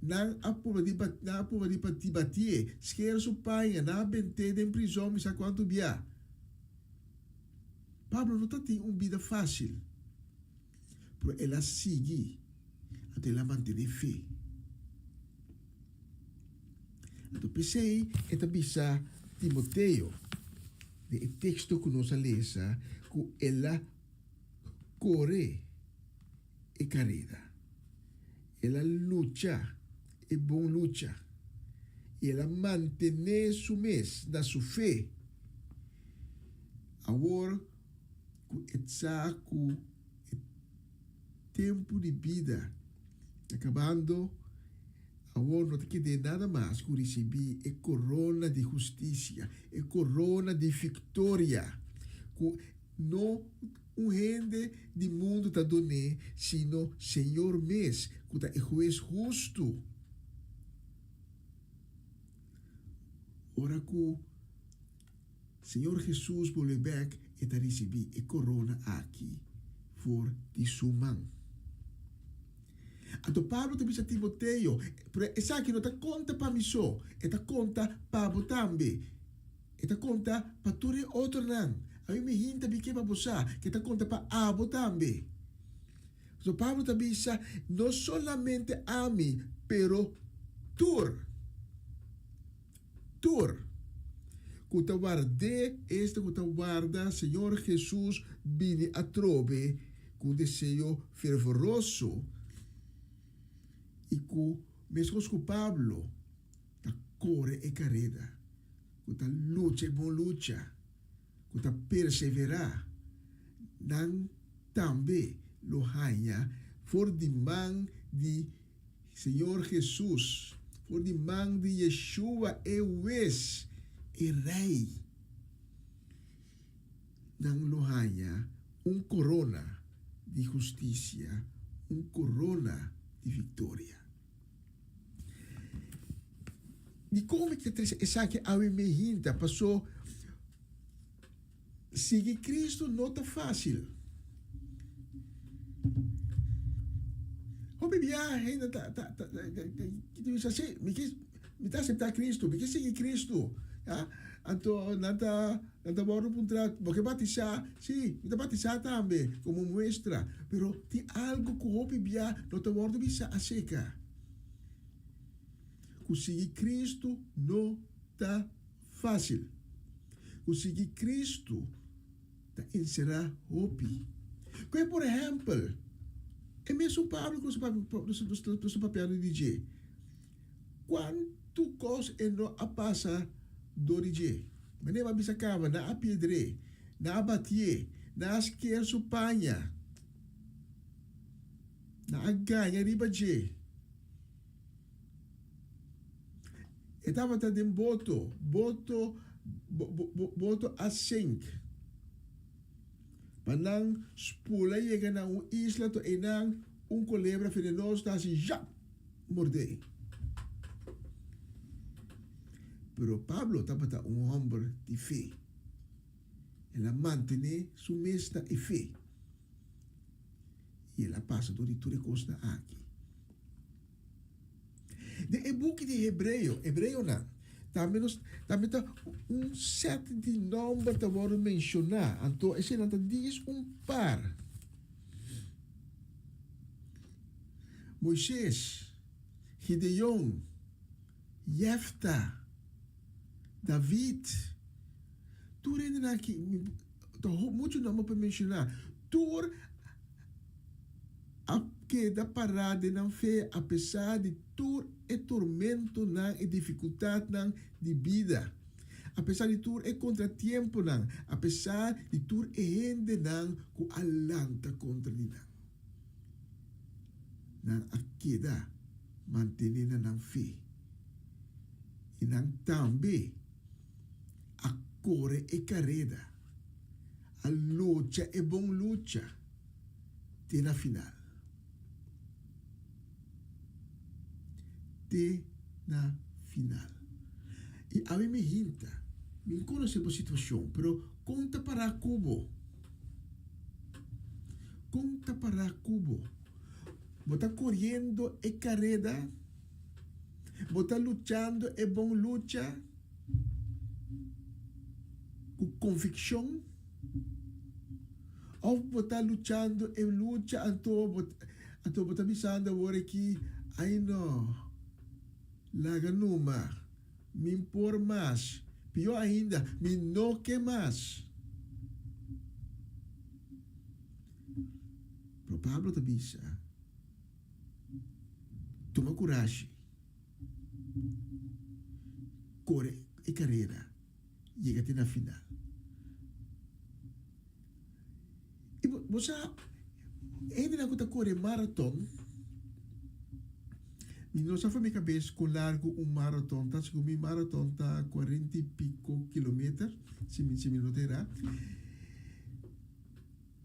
nan a purba di nan a purba di batié, sker su paña, nan a bent'é den prizòn mi sa kuantu bia. Pablo no tatin un bida fásil, pero el a sigui, anto el a mantené fe. Anto p'esei e ta bisa Timoteo den e teksto ku nos a lesa ku el a kore e kareda, el a lucha e bon lucha i el a mantené su mes na su fe. Awor ku e sa ku e tempu di bida ta kabando, awor no ta ked'é nada mas ku risibí e korona di hustisia, e korona di viktoria ku no un hende di mundu ta dun'é, sino Señor mes, ku ta e Hues hustu. Ora ku Señor Hesus bolbe bèk, e ta risibí e korona aki for di su man. Anto Pablo ta bisa Timoteo, Pero esaki no ta konta pa mi so, e ta konta pa bo tambe. E ta konta pa tur e otronan. Ami mi hinta mi ke pa bo sa ku e ta konta pa abo tambe. Pasobra Pablo ta bisa, No solamente ami, pero tur, tur ku ta ward'é, esta ku ta warda Señor Hesus bini atrobe ku un deseo fervoroso i ku, meskos ku Pablo, ta kore e kareda, ku ta lucha e bon lucha, ku ta perseverá, nan tambe lo haña for di man di Señor Hesus, for di man di Yeshua e Hues, e Rei. Nan lo haña un korona di hustisia, un korona di viktoria. Dikon mi ta trese esaki awe mi hinta? Paso sigui Cristo no ta fácil. Hopi biaha hende ta ta ta ta bisa si mi ke mi ta aseptá Cristo, mi ke sigui Cristo. Ya, anto nan ta nan ta wòrdu puntra bo ke batisá? Si, mi ta batisá tambe komo muestra. Pero tin algu ku hopi biaha no ta wòrdu bisá aserka. Ku sigui Cristo no ta fácil. Ku sigui Cristo ta enserá hopi. Koe por ehèmpel, e mesun Pablo ku nos ta papiando di dje, kuantu kos e no a pasa dor di dje? Manera bo a bisa kaba, nan a piedr'é, nan a batié, nan a sker su paña, nan a gaña riba dje. E tabata den boto, boto, boto a sink. Pa nan spula yega na un isla to einan un kolebra venenoso ta hasi zjap! mord'é. Pero Pablo tabata un hòmber di fe. El a mantené su mes na e fe. I el a pasa dor di tur e kosnan aki. Den e buki di Hebreo, Hebreonan, tambe nos tambe ta un sèt di nòmber ta wòrdu menshoná, anto eseinan ta dies un par. Moises, Gideon, Jefta, David, tur hendenan aki, ta muchu nòmber pa menshoná, tur a keda pará den nan fe apesar di tur e tormentonan i difikultatnan di bida, apesar di tur e kontratiemponan, apesar di tur e hendenan ku a lanta kontra di nan. Nan a keda mantené na nan fe i nan tambe a kore e kareda, a lucha e bon lucha te na final. Te na final. I. Awe mi hinta. Mi n konosé bo situashon, pero kon ta pará ku bo? Kon ta pará ku bo? Bo ta koriendo e kareda? Bo ta luchando e bon lucha ku konvikshon? Òf bo ta luchando e lucha anto bo anto bo ta bisando awor aki, Ai no, laga numa, mi n por mas, pió ainda, mi no ke mas. Pero Pablo ta bisa, Tuma kurashi, kore e karera, yega te na final. I bo sa, hendenan ku ta kore maraton, mi no sa for mi kabes kon largu un maraton ta, segun mi maraton ta kuarenta i piko kilometer, si mi si mi no ta erá.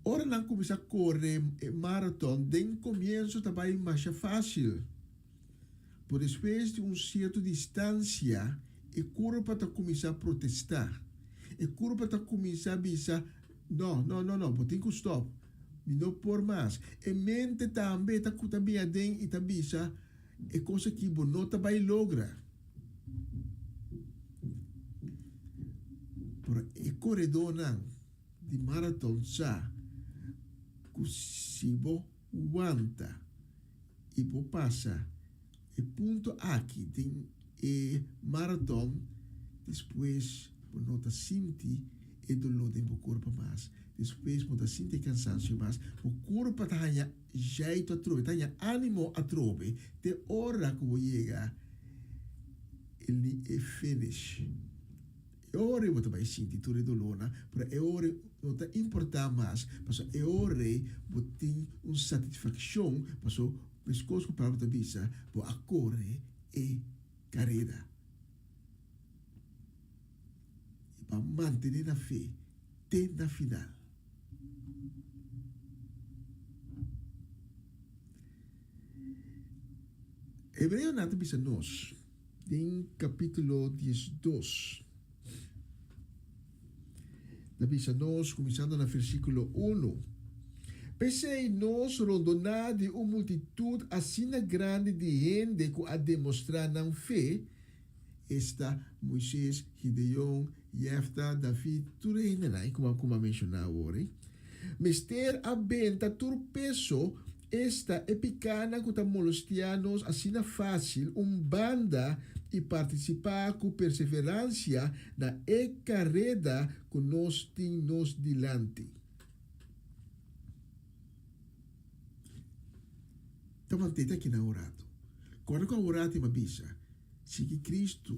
Ora nan kuminsá kore e maraton, den komienso ta bai masha fásil. Por despues di un sierto distansia, e kurpa ta kuminsá protestá. E kurpa ta kuminsá bisa, No, no, no, no, bo tin ku stòp. Mi no por mas. E mente tambe ta ku ta bin aden i ta bisa, E kos aki bo no ta bai logra. Pero e koredónan di maraton sa ku si bo wanta i bo pasa e punto aki den e maraton, despues bo no ta sinti e doló den bo kurpa mas, despues bo no ta sinti e kansansio mas, bo kurpa ta haña jeitu atrobe, ta haña ánimo atrobe te ora ku bo yega e finish. E ora ei bo ta bai sinti tur e dolónan, pero e ora ei no ta importá mas, pasobra e ora ei bo tin un satisfakshon, pasobra meskos ku Pablo ta bisa, bo a kore e kareda. I bo a mantené na fe te na final. Hebreonan ta bisa nos. Den capítulo 12, ta bisa nos, cuminsando na versículo uno, P'esei nos rondoná di un multitud asina grandi di hende cu a demostrá nan fe, esta, Moises, Gideon, Jefta, David, tur e hendenan cu a mencioná awor, mester a benta tur peso Esta e pikánan ku ta molostiá nos asina fásil un banda i partisipá ku perseveransia na e kareda ku nos tin nos dilanti. Ta mantete aki na un ratu. Kòrda ku awor ratu i mi a bisa, Sigui Kristu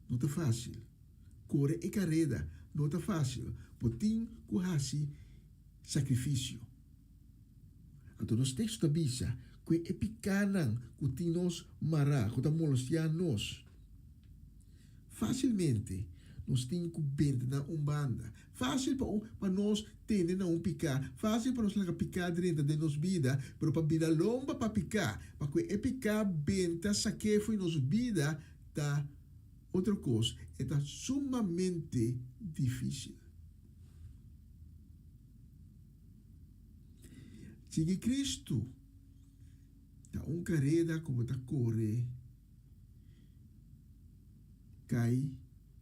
no ta fásil. Kore e kareda no ta fásil. Bo tin ku hasi sakrifisio. Anto nos teksto ta bisa ku e pikánan ku tin nos mará, ku ta molostiá nos, fásilmente nos tin ku benta na un banda. Fásil pa un pa nos tene na un piká, fásil pa nos laga piká drenta den nos bida, pero pa bira lomba pa piká, pa ku e piká benta sak'é fo'i nos bida ta otro kos, e ta sumamente difísil. Sigui Kristu ta un kareda ku bo ta kore kai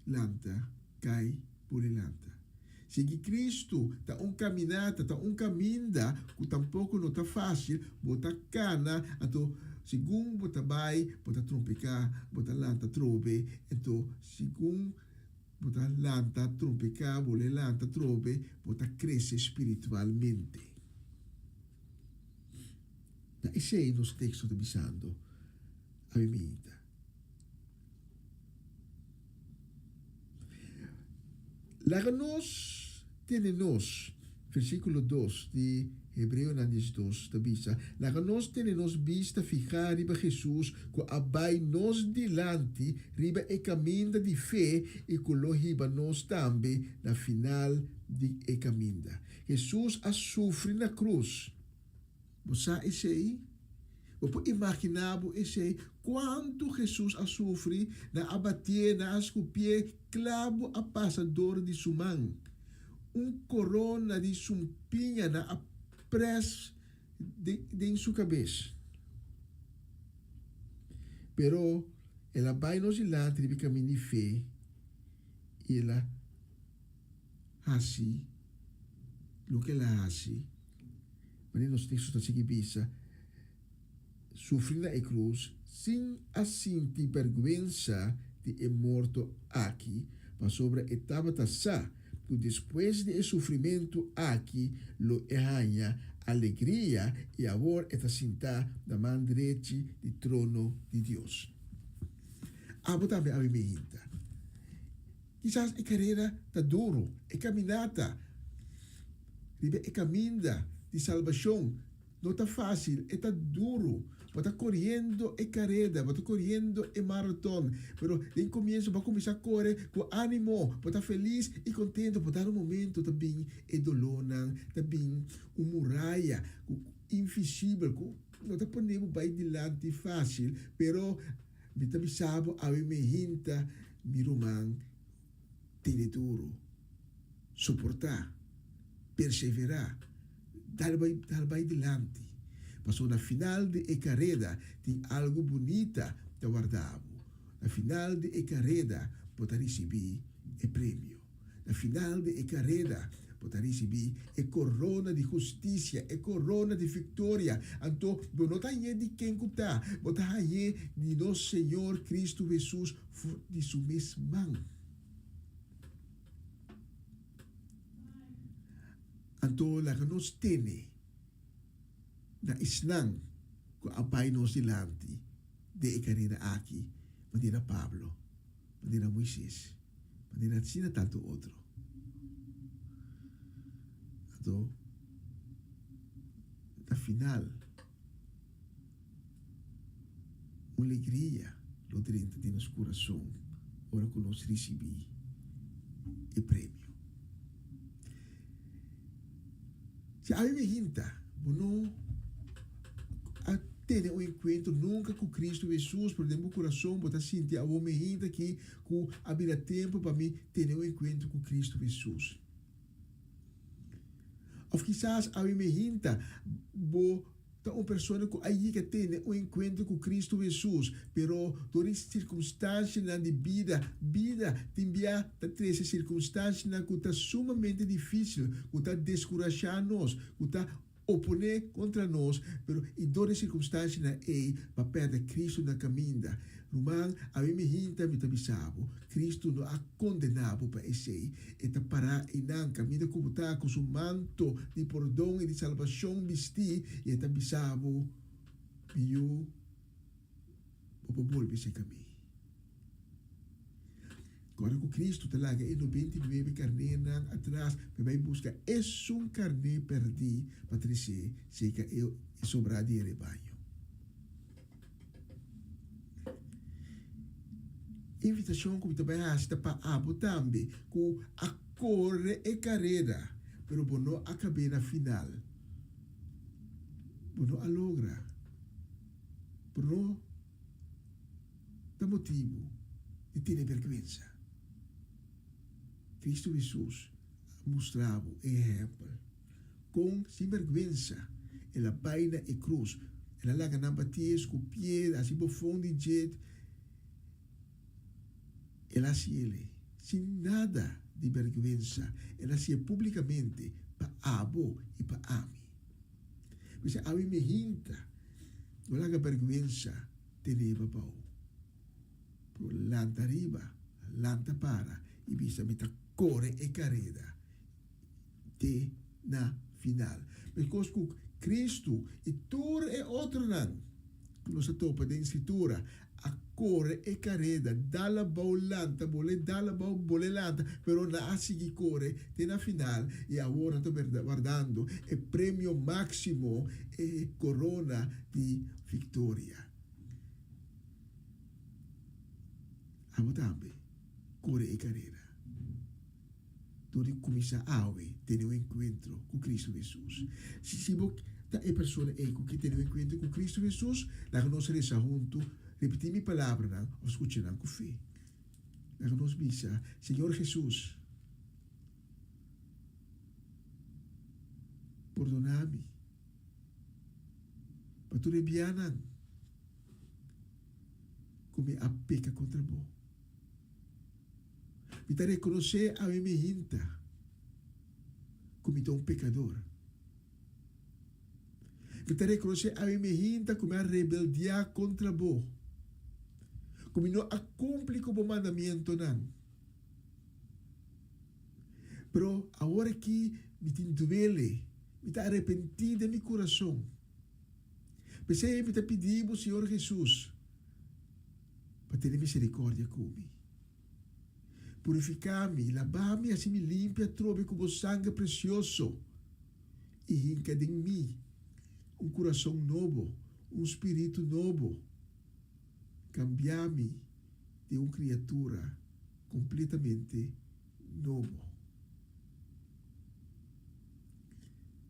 lanta, kai pone lanta. Sigui Kristu ta un kaminata, ta un kaminda ku tampoko no ta fásil, bo ta kana, anto segun bo ta bai bo ta trompeká, bo ta lanta trobe, anto segun. Bo ta lanta trompeká, bo lo lanta trobe, bo ta krese spiritualmente. Ta esei nos teksto ta bisando awe mainta. Laga nos tene nos, versíkulo dos di Hebreonan 12 ta bisa, Laga nos tene nos bista fihá riba Hesus ku a bai nos dilanti riba e kaminda di fe i ku lo hiba nos tambe na final di e kaminda. Hesus a sufri na krus. Bo sa esei? Bo por imaginá bo esei? Kuantu Hesus a sufri? Nan a batié, nan a skupié, klabu a pasa dor di su man. Un korona di sumpiña nan a près den su kabes. Pero el a bai nos dilanti riba e kaminda di fe i el a hasi loke el a hasi. Manera nos teksto ta sigui bisa, Sufri na e krus sin a sinti bèrgwensa di e morto aki, pasobra e tabata sa ku despues di e sufrimentu aki lo e haña alegria i awor e ta sintá na man drechi di trono di Dios. Abo tambe a bimé hinta. Kisas e karera ta duru, e kaminata riba e kaminda di salbashon no ta fásil, e ta duru. Bo ta koriendo e kareda, bo ta koriendo e maraton, pero den komienso bo a kuminsá kore ku ánimo, bo ta felis i kontentu, bo ta un momento ta bin e dolónan, ta bin un muraya ku invisibel ku no ta pone bo bai dilanti fásil, pero Mi ta bisa bo awe mi hinta mi ruman tene duru, soportá, perseverá, dal bai dal bai dilanti, pasobra na final di e kareda tin algu bunita ta warda bo. Na final di e kareda bo ta risibí e premio. Na final di e kareda, bo ta risibí e korona di hustisia, e korona di viktoria. Anto, bo no ta hañ'é di ken ku ta, bo ta hañ'é di nos Señor Kristu Hesus for di su mes man. Anto, laga nos tene na esnan ku a bai nos dilanti den e kareda aki, manera Pablo. Manera Moises, manera asina tantu otro. Anto, na final, un legria lo drenta den nos kurason ora ku nos risibí e premio. Si awe mi hinta, bo no a tene un enkuentro nunka ku Kristu Hesus, pero den bo kurason bo ta sinti awor mi hinta aki ku a bira tempu pa mi tene un enkuentro ku Kristu Hesus. Òf kisas awe mi hinta, bo ta un persona ku a yega tene un enkuentro ku Kristu Hesus, pero dor di sirkunstansianan di bida, bida tin bia ta trese sirkunstansianan ku ta sumamente difísil, ku ta deskurashá nos, ku ta oponé kontra nos, pero i dor di sirkunstansianan ei bo a pèrdè Kristu na kaminda. Ruman, ami mi hinta mi ta bisa bo, Kristu no a kondená bo pa esei. E ta pará einan kaminda ku bo ta ku su manto di pordon i di salbashon bistí, i e ta bisa bo, Mi yu, bo por bolbe serka mi. Ora ku Kristu ta laga e 99 karnénan atras pa e bai buska esun karné pèrdí pa tres'é serka e sobrá di e rebaño. Invitashon ku mi ta bai hasi ta pa abo tambe ku a kore e kareda pero bo no a kab'é na final. Bo no a logra. Bo no ta motibu di tene bèrgwensa. Kristu Hesus a mustra bo e ehèmpel. Kon sin bèrgwensa el a bai na e krus. El a laga nan batié, skupié, hasi bofon di dje. El a hasi el'e sin nada di bèrgwensa. El a hasié públikamente pa abo i pa ami. P'esei awe mi hinta, no laga bèrgwensa ten'é babou. Pero lanta riba, lanta para i bisa mi ta kore e kareda. te na final. Meskos ku Kristu i tur e otronan ku nos a topa den Skritura a kore e kareda, dal abou lanta, bole dal abou, bole lanta, pero nan a sigui kore te na final i awor nan ta wardando e premio máksimo, e korona di viktoria. Abo tambe kore e kareda. Dor di kuminsá awe tene un enkuentro ku Kristu Hesus. Si bo ta. ta e persona ei ku ke tene un enkuentro ku Kristu Hesus, laga nos resa huntu, ripití mi palabranan òf skucha nan ku fe. Laga nos bisa, Señor Hesus, pordoná mi pa tur e bianan ku mi a peka kontra Bo. Mi ta rekonosé awe mi hinta ku mi ta un pekador. Mi ta rekonosé awe mi hinta ku mi a rebeldiá kontra Bo, ku mi no a kumpli ku Bo mandamientonan. Pero awor aki mi tin duele, mi ta arepentí den mi kurason. P'esei mi ta pidi Bo, Señor Hesus, pa tene misericordia cu mi. Purifica mi, laba mi, haci mi limpia atrobe cu bo sanger precioso y hinca den mi un curason nobo, un spiritu nobo. Cambia mi den un criatura completamente nobo.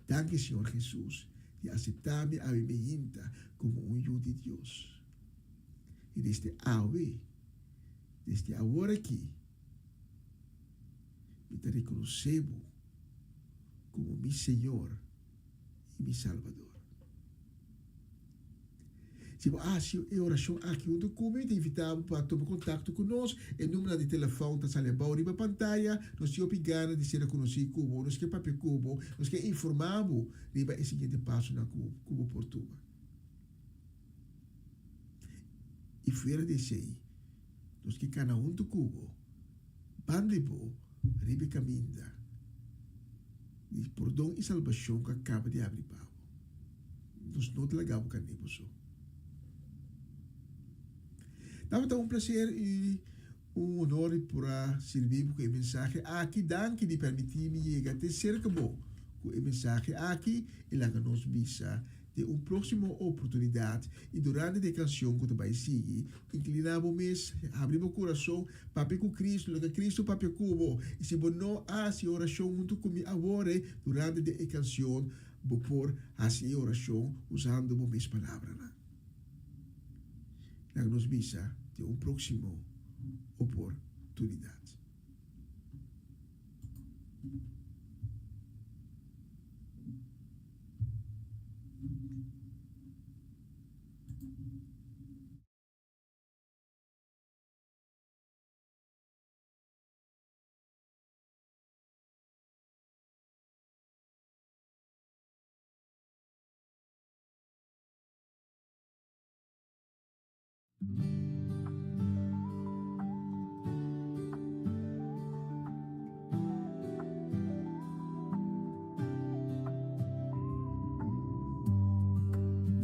Danki Señor Jesus di acepta mi awe mi hinta como un yu di Dios. I desde awe, desde awor aki, mi ta rekonosé bo komo mi Señor i mi Salbador. Si bo a hasi e orashon aki huntu ku mi, mi ta invitá bo pa tuma kontakto ku nos. E numbernan di telefòn ta sali abou riba pantaya. Nos tin hopi gana di ser konosí ku bo. Nos ke papia ku bo. Nos ke informá bo riba e siguiente pasonan ku bo por tuma. I fuera di esei, nos ke kana huntu ku bo, banda di bo, riba e kaminda di pordon i salbashon ku a kaba di abri pa bo. Nos no ta laga bo kand'é bo so. Tabata un plaser i un honor di por a sirbi bo ku e mensahe aki. Danki di permití mi yega te serka bo ku e mensahe aki i laga nos bisa Den un próksimo oportunidat i durante di e kanshon ku ta bai sigui, inkliná bo mes, habri bo kurason, papia ku Kristu, laga Kristu papia ku bo. I si bo no a hasi e orashon huntu ku mi awor, durante di e kanshon bo por hasi e orashon usando bo mes palabranan. Laga nos bisa den un próksimo oportunidat.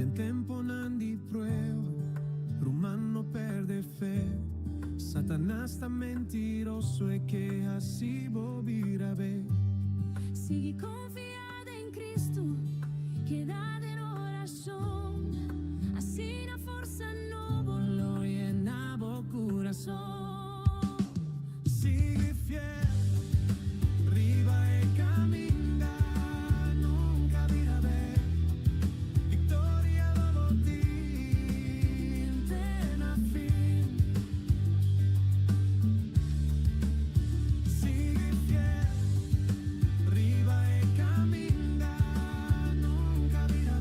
Den temponan di prueba, ruman no perde fe. Satanas ta mentiroso, e ke hasi bo bira be. Sigui konfia den Cristo, keda den orashon, asina forsa nobo lo yena bo kurason. Sigui fiel riba e kaminda, nunka bira be, viktoria lo bo tin te na fin. Sigui fiel riba e kaminda, nunka bira.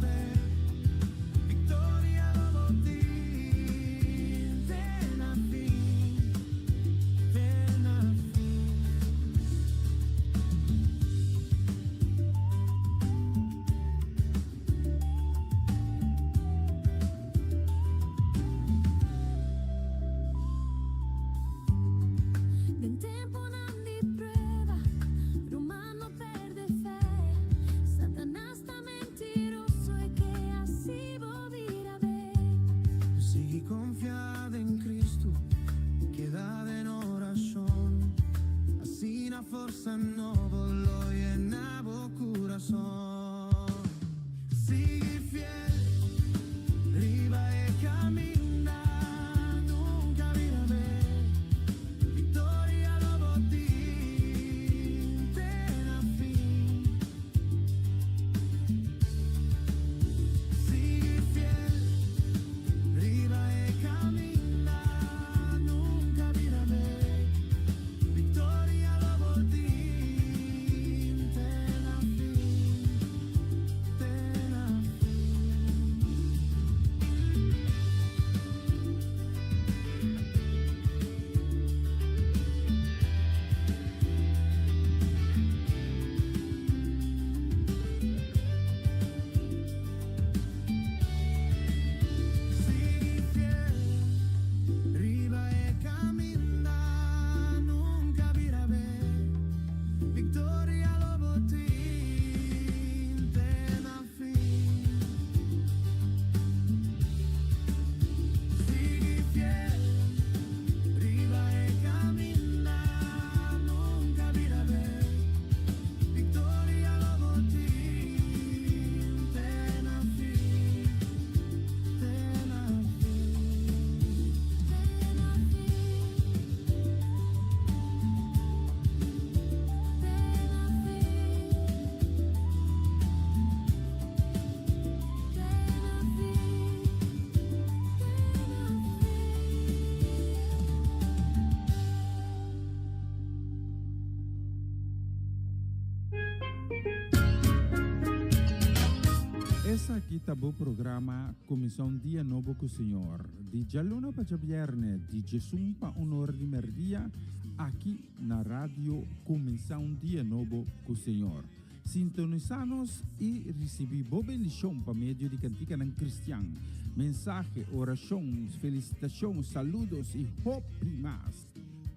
Esaki ta bo programa Kuminsá un Dia Nobo ku Señor, di djaluna pa djabièrnè, di djesun pa un or di mèrdia, aki na Radio Kuminsá un Dia Nobo ku Señor. Sintonisá nos i risibí bo bendishon pa medio di kantikanan kristian, mensahe, orashon, felisitashon, saludos i hopi mas.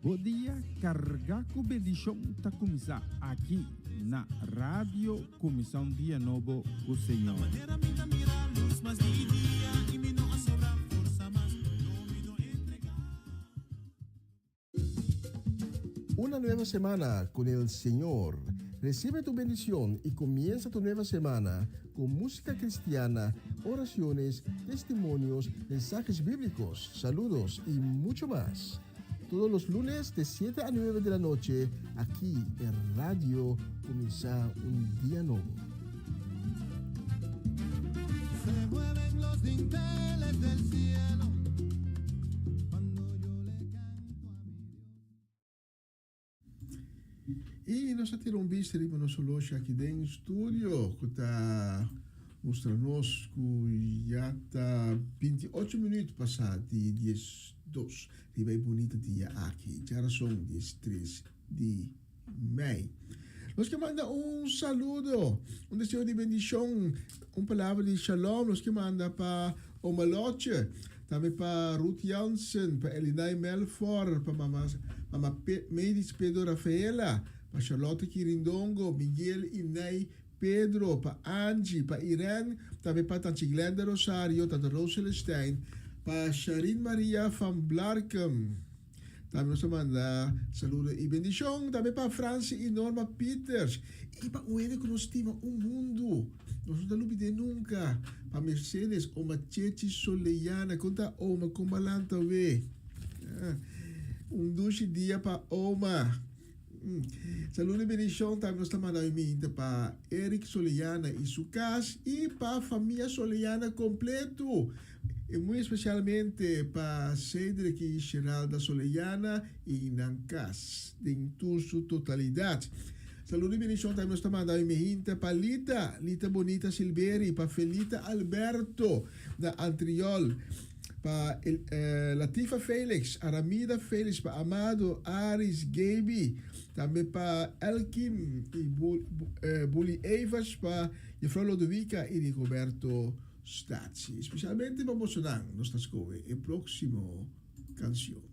Bo dia kargá ku bendishon ta kuminsá aki na Radio Kuminsá un Dia Nobo ku Señor. Una nueva semana con el Señor. Recibe tu bendición y comienza tu nueva semana con música cristiana, oraciones, testimonios, mensajes bíblicos, saludos y mucho más. Todos los lunes de 7 a 9 de la noche, aquí en Radio Comienza un Día Nuevo. Se mueven los dinteles del cielo cuando yo le canto a mi Dios. Y nos a tira un bista riba nos horloge aki den studio cu ta mustra nos cu ya ta 28 minuut pasa di 12 riba e bunita dia aki, djarason 13 di mei. Nos ke manda un saludo, un deseo di bendicion, un palabra di shalom nos ke manda pa Oma Lotje, tambe pa Ruth Jansen, pa Elinay Melfor, pa mama mama Medis Pedro Rafaela, pa Charlotte Kirindongo, Miguel y Nay Pedro, pa Angie, pa Irene, tambe pa Tanchi Glenda Rosario, Tanta Rose Celestijn, pa Sharin Maria van Blarkum. Tambe nos ta manda saludo y bendicion tambe pa Francie y Norma Pieters y pa un hende cu nos stima un mundo. Nos no ta lubid'é nunca. Pa Mercedes, Oma Chechi Soleyana, con ta Oma? Con balanta we? Un dushi dia pa Oma. Saludo y bendicion tambe nos ta manda hoy minta pa Eric Soleyana y su cas y pa famia Soleyana completo. Y muy especialmente pa Cedric y Sheralda Soleyana y nan cas den tur su totalidad. Saludo y bendicion tambe nos ta manda hoy minta pa Lita, Lita Bonita Silveri, pa Felita Alberto na Antriol. Pa Latifa Felix, Aramida Felix, pa Amado, Aris, Gaby, tambe pa Elkin y Bully Evers, pa Juffrouw Lodowica y Rigoberto Statie. Specialmente pa bosonan nos ta scoge e proximo cancion.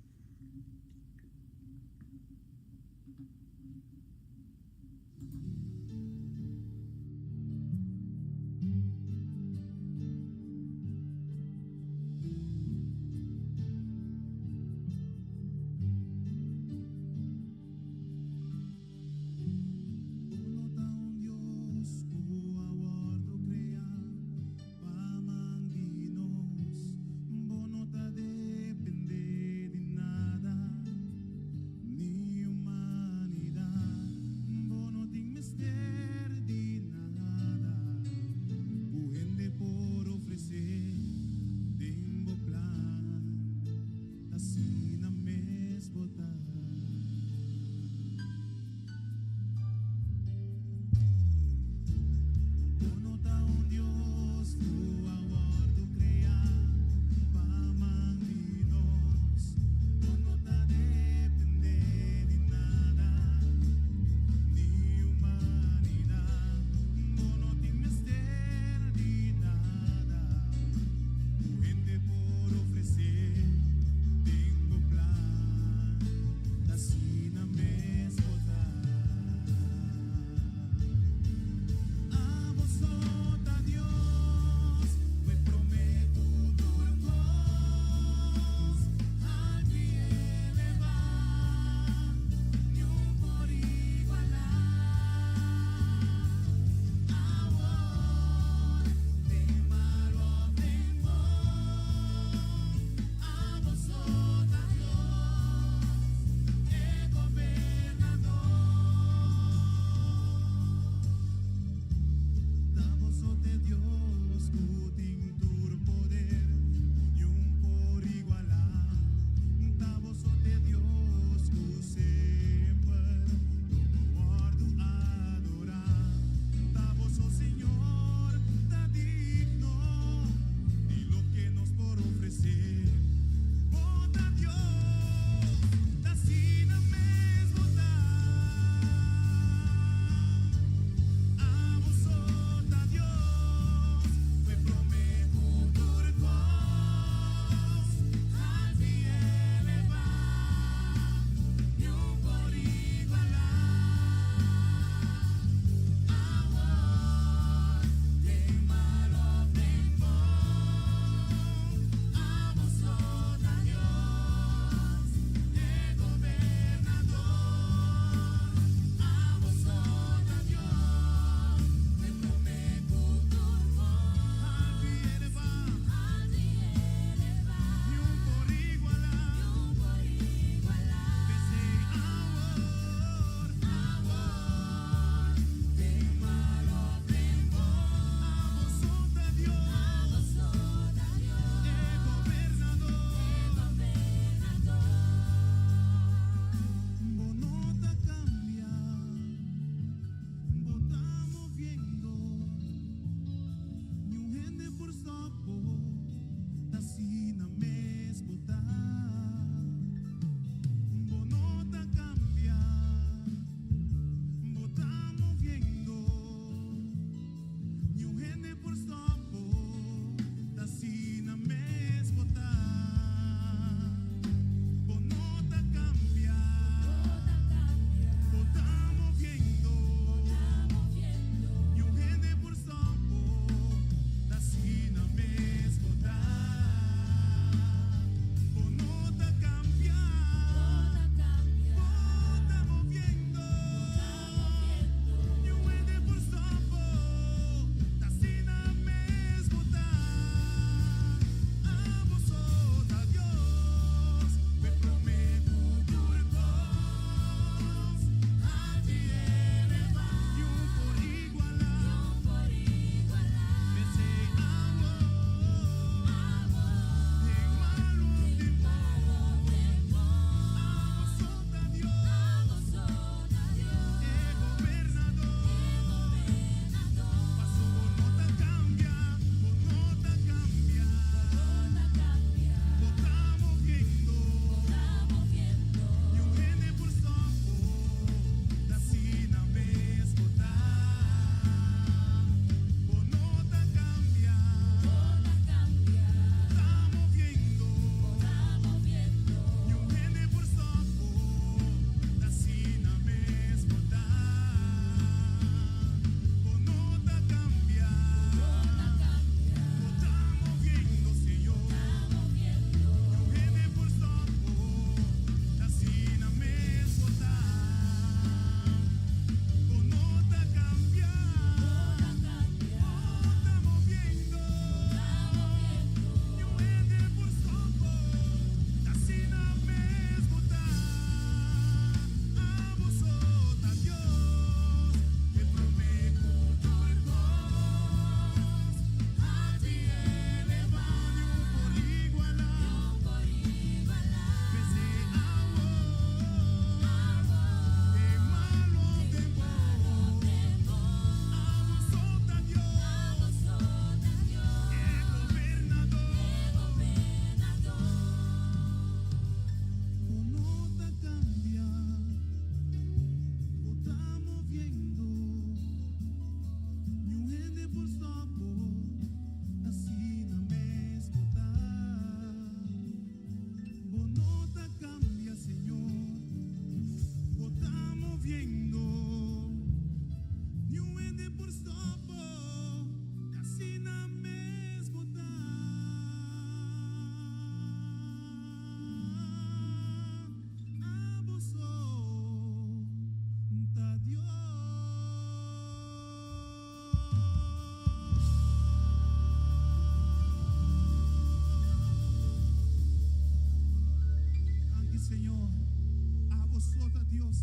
Dios.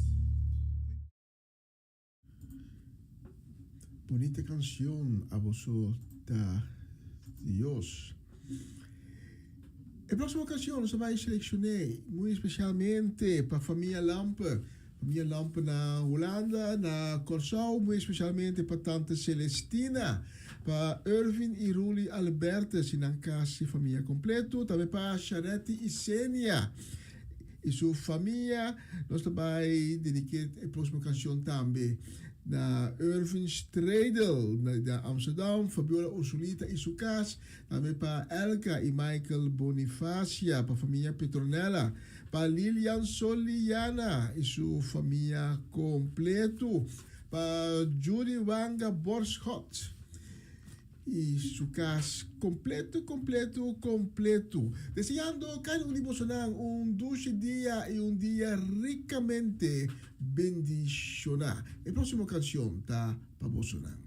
Bunita cancion abo so ta Dios. E proximo cancion nos ta bay seleccione muy especialmente pa famia Lampe. Famia Lampe na Hulanda, na Corsou, muy especialmente pa tante Celestina, pa Ervin y Ruli Albertus y nan casi famia completo, tambe pa Sharetti y Senia y su famia. Nos ta bay dedique e proximo cancion tambe na Ervin Stredel na Amsterdam, Fabiola Ursulita y su cas, tambe pa Elka y Michael Bonifacia, pa famia Petronella, pa Lilian Soliana y su famia completo, pa Judy Wanga Borschot y su cas completo, completo, completo. Deseando cada un di bosonan un dushi dia y un dia ricamente bendiciona. E proximo cancion ta pa bosonan.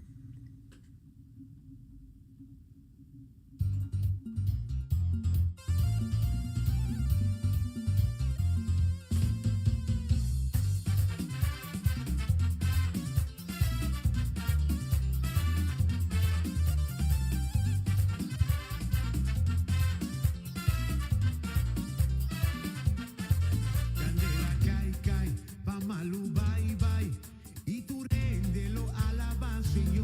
Candela cai, cai, pa malu bai, bai, y tur hende lo alaba Señor.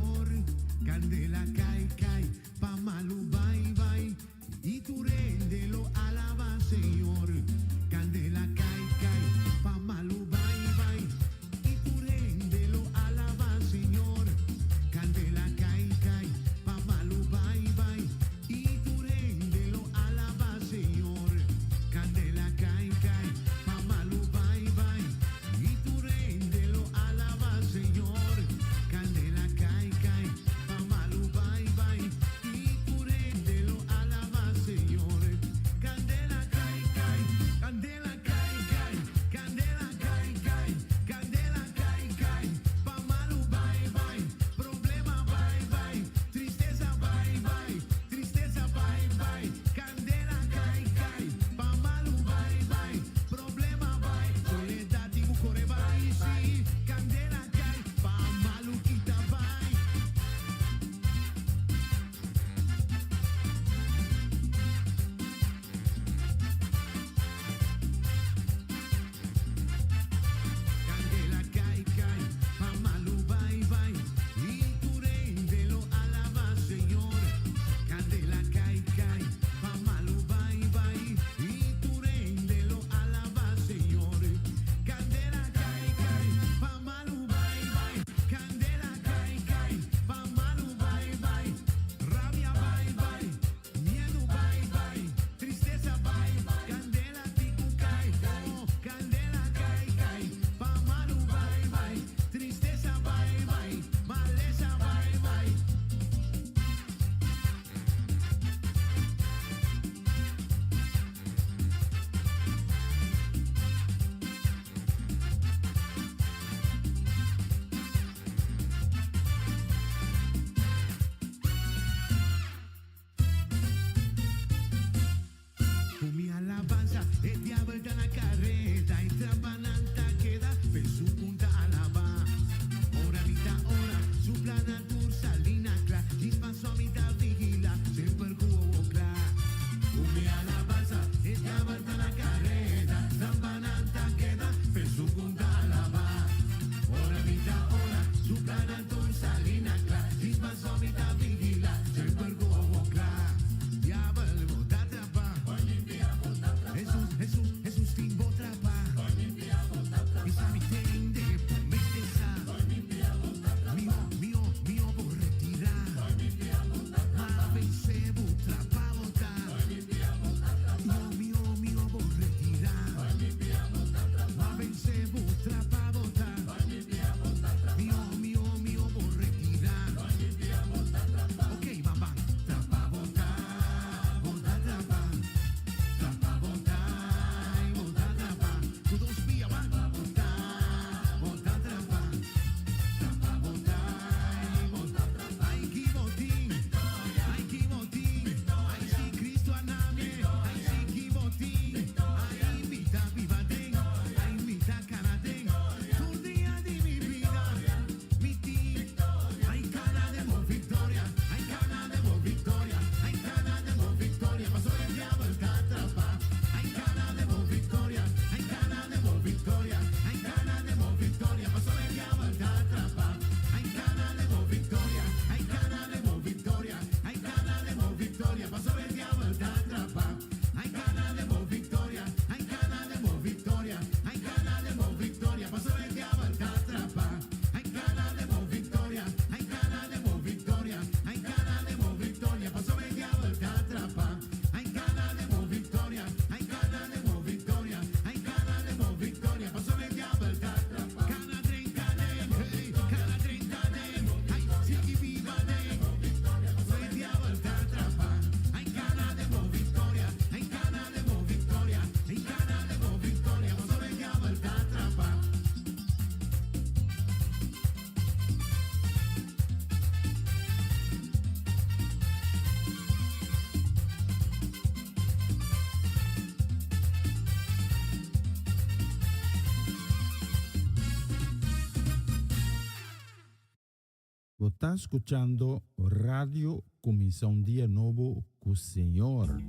Bo ta skuchando Radio Kuminsá un Dia Nobo ku Señor.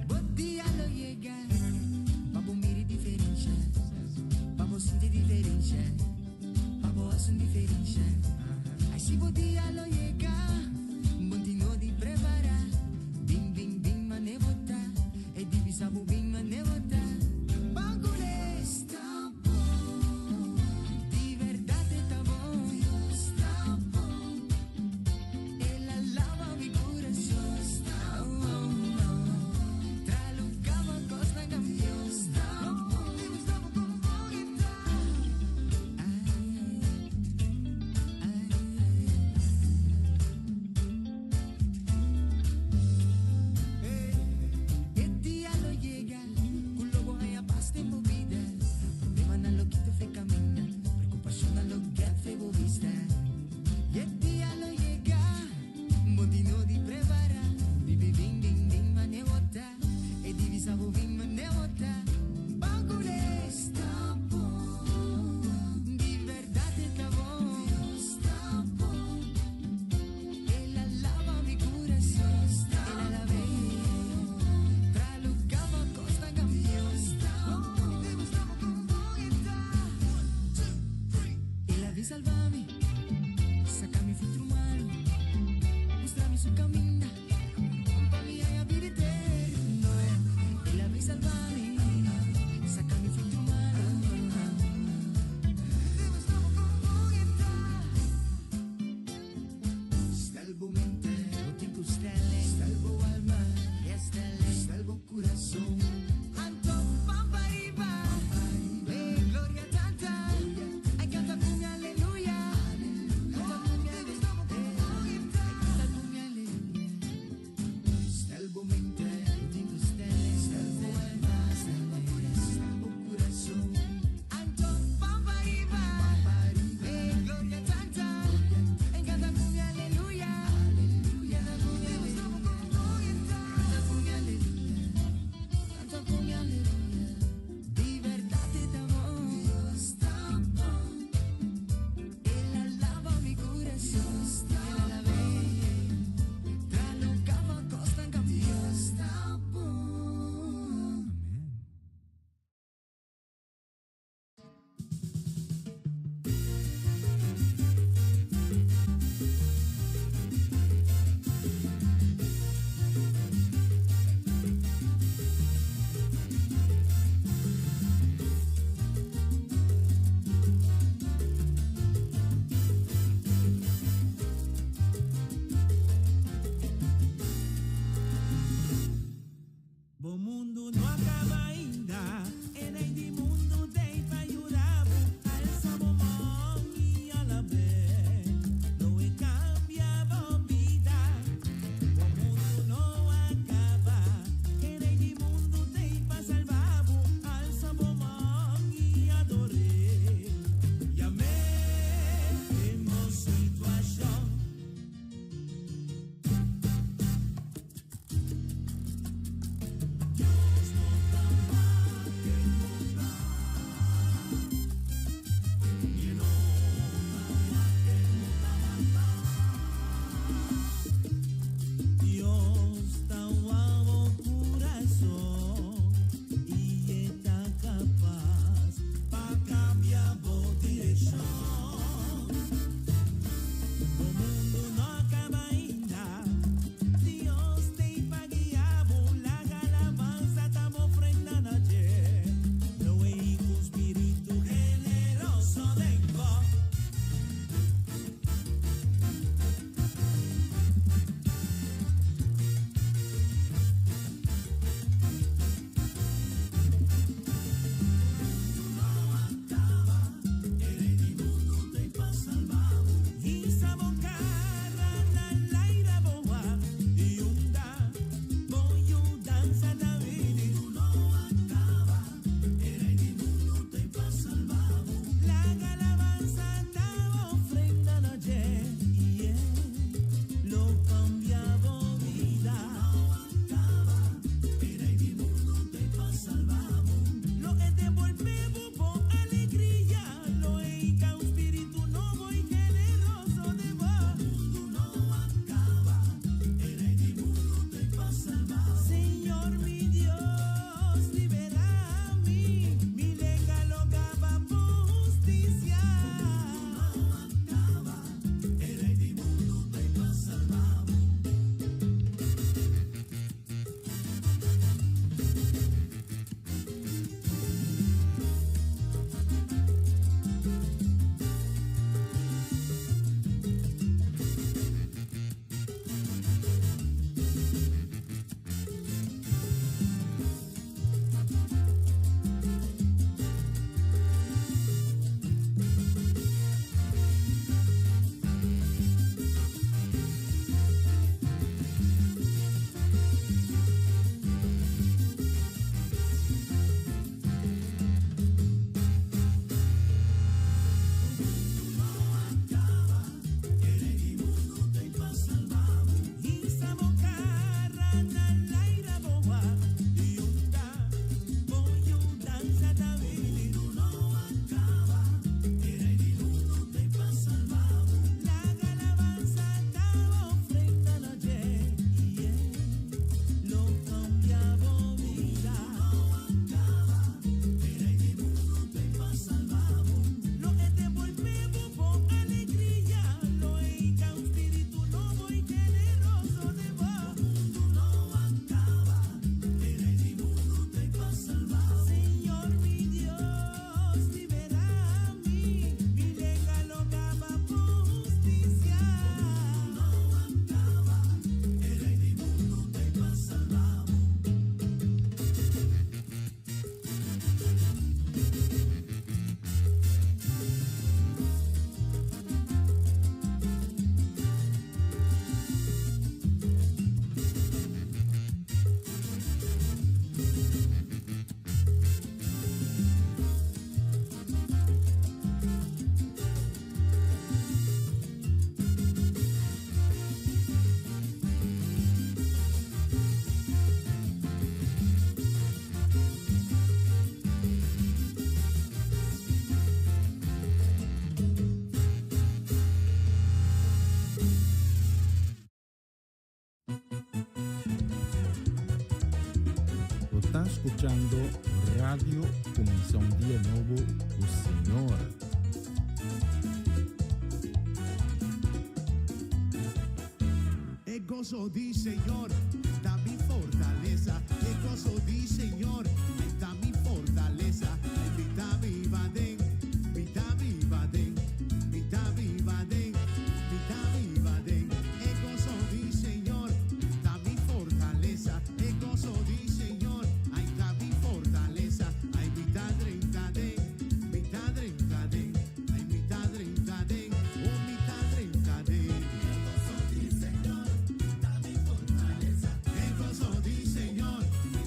Bo dia lo yega, pa bo mira diferencia, pa bo sinti diferencia, pa bo haci un diferencia. Ay, si bo dia lo yega, bo tin di prepara. Bin, bin, bin, mane bo ta, e divisa bo bin, mane bo ta. Ban cune ta bon, di berdad ta bon, Dios ta bon. El a laba mi curason. Oh, oh, oh. Tra lugar cos ta cambia. Ta bon, Dios ta bon, bon ta. Ay, ay, ay. E dia lo yega, cu lo bo haya paz den bo bida. Problemanan lo kita fei caminda, preocupacionnan lo get fei bo vista. E dia lo yega, bo tin di prepara. Bibi bin bin bin mane bo ta, e divisa bo bin mane bo ta. Ban cune ta bon, di berdad ta bon. Dios ta bon. El a laba mi curason, el a laba. Tra lugar cos ta cambia. El a bin salba mi, saca mi futuro malo, mustra mi su caminda, pa mi haya bida eterno. El a bin salba mi, saca mi futuro malo. Stel bo mente, no tin cu stelle, stel bo alma, stelle, stel bo curason. Anto, pam pa riba, eh, gloria tata, ay canta cu mi aleluya, canta cu mi aleluya, canta cu mi aleluya. ta skuchando Radio Kuminsá un Dia Nobo ku Señor. E goso di Señor ta mi fortalesa. E goso di Señor ta mi fortalesa. Mi ta biba den, mi ta biba den, mi ta biba den, mi ta biba den. E goso di Señor ta mi fortalesa. E goso di Señor, ai ta mi fortalesa. Ai mi ta drenta den, mi ta drenta den, ai mi ta drenta den, oh mi ta drenta den. E goso di Señor ta mi fortalesa. E goso di Señor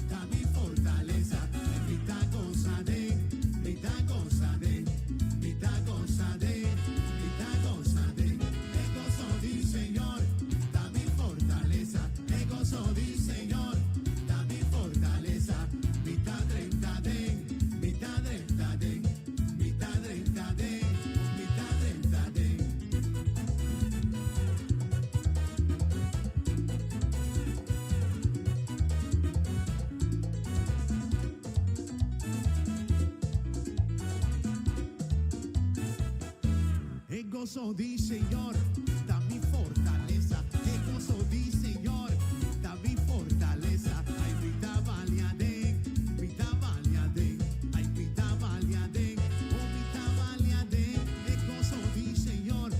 ta mi fortalesa. Mi ta gosa den, mi ta gosa den, mi ta gosa den, mi ta gosa den. E goso di Señor ta mi fortalesa. E goso di Señor ta mi fortalesa. Mi ta drenta den, mi ta drenta den, mi ta drenta den, mi ta drenta den. E goso di Señor ta mi fortalesa. E goso di Señor ta mi fortalesa. Ai mi ta balia den, mi ta balia den, ai mi ta balia den, oh mi ta balia den. E goso di Señor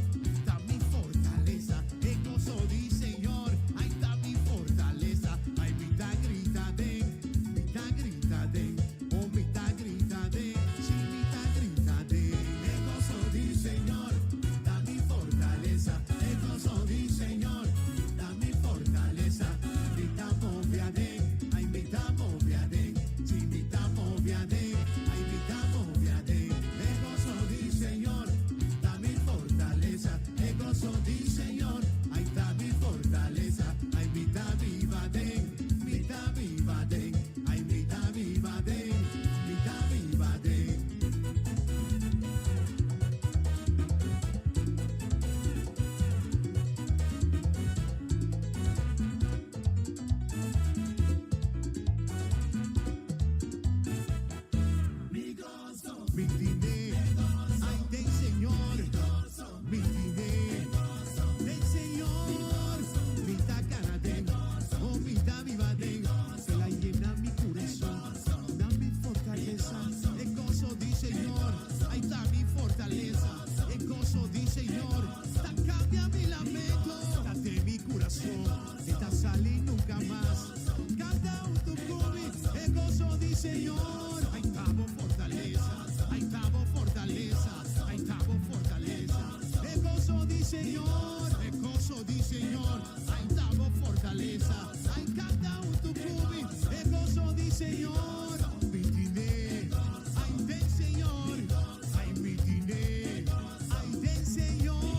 ta mi fortalesa. E goso di Señor, ai ta mi fortalesa. Ai mi ta grita den, mi ta grita den, oh mi ta grita den, si mi ta grita den. E goso di Señor ta mi fortalesa. E goso di Señor ta mi fortalesa. Mi ta move aden, ai mi ta move aden, si mi ta move aden, ai mi ta move aden. E goso di Señor ta mi fortalesa. E goso di Señor, ai ta mi fortalesa. Ai mi ta biba den, mi ta biba den, ai mi ta biba den, mi ta biba den. Mi goso, mi tine, ai den Señor, mi tine, den Señor, mi ta kana den, oh mi ta biba den, el a yena mi kurason, da mi fortalesa, e goso di Señor, ai ta mi fortalesa, e goso di Señor, ta kambia mi lamento, ta den mi kurason, e ta sali nunka mas. Kanta huntu ku mi, e goso di Señor, ai ta bo fortalesa, ai ta bo fortalesa, ai ta bo fortalesa, e goso di Señor, e goso di Señor, ai ta bo fortalesa, ai kanta huntu ku mi, e goso di Señor, mi tine, ai den Señor, ai mi tine, ai den Señor.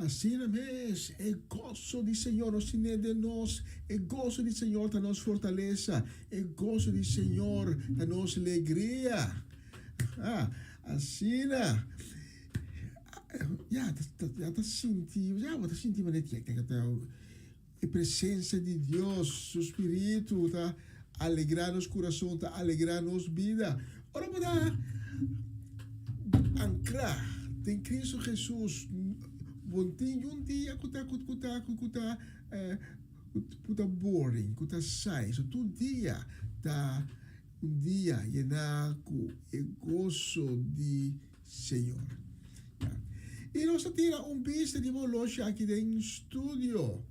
Asina mes, e goso di Señor nos tine den nos, e goso di Señor ta nos fortalesa, e goso di Señor ta nos legria. Ah, asina. Ya, ya ta sinti, ya bo ta sinti manera ki e presencia di Dios, su spiritu ta alegra nos curason, ta alegra nos bida. Ora bo ta ancra den Cristo Jesus, bo no tin un dia cu ta cu ta cu ta cu ta boring, cu ta saai. So tur dia ta un dia yena cu e goso di Señor. Ya. Y nos ta tira un bista di bo loshi aki den studio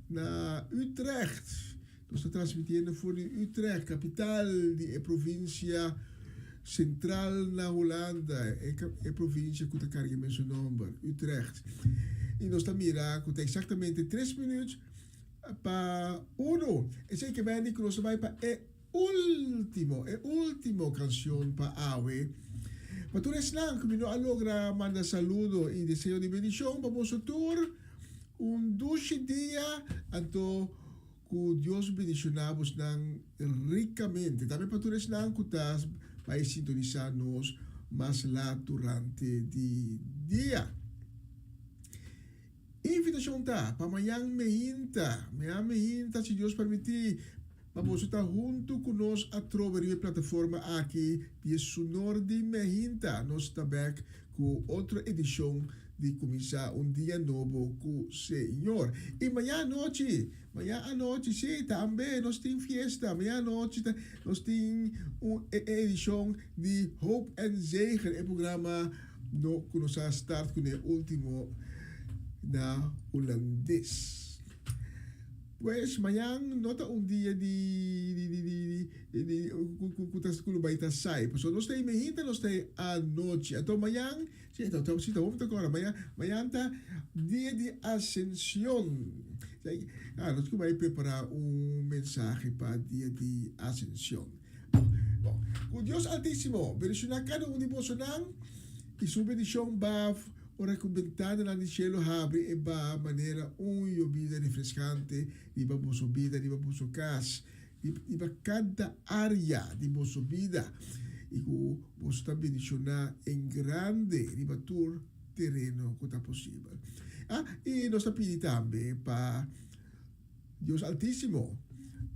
na Utrecht. Nos ta transmitiendo for di Utrecht, capital di e provincia central na Hulanda, e, e provincia cu ta carga mesun nomber, Utrecht. Y nos ta mira cu ta exactamente tres minuut pa uno. Esey ke bende cu nos ta bay pa e Ultimo, e ultimo cancion pa awe. Pa tur esnan cu mi no a logra manda saludo y deseo di bendicion pa boso tur, un dushi dia, anto cu Dios bendiciona bosnan ricamente. Tambe pa tur esnan cu ta bay sintonisa nos mas laat durante di dia. Invitacion ta pa mañan meinta, mañan meinta si Dios permiti, pa boso ta hunto cu nos atrobe riba e plataforma aki di e Sunor di Meinta. Nos ta bek cu otro edicion di Cuminsa un Dia Nobo cu Señor. Y mañan anochi, mañan anochi, si, tambe nos tin fiesta, mañan anochi ta nos tin un e edicion di Hoop en Zegen, e programa No ku nos a start kuné ultimo na Hulandes. Pues mañan no ta un dia di di di di di di ku ku ku ta ku lo bai ta sai. Pasobra nos ta ei meinta nos ta ei anochi. Anto mañan si ta si ta hopi ta kòrda mañan mañan ta dia di Asension. Ah nos ku bai prepará un mensahe pa dia di Asension. Bon, ku Dios Altísimo bendishoná kada un di bosonan, i su bendishon baf ora ku bentananan di shelu habri e baha manera un yobida refreskante riba boso bida, riba boso kas, riba kada área di boso bida, i ku boso ta bendishoná en grande riba tur tereno ku ta posibel. Ah, i nos ta pidi tambe pa. Dios Altísimo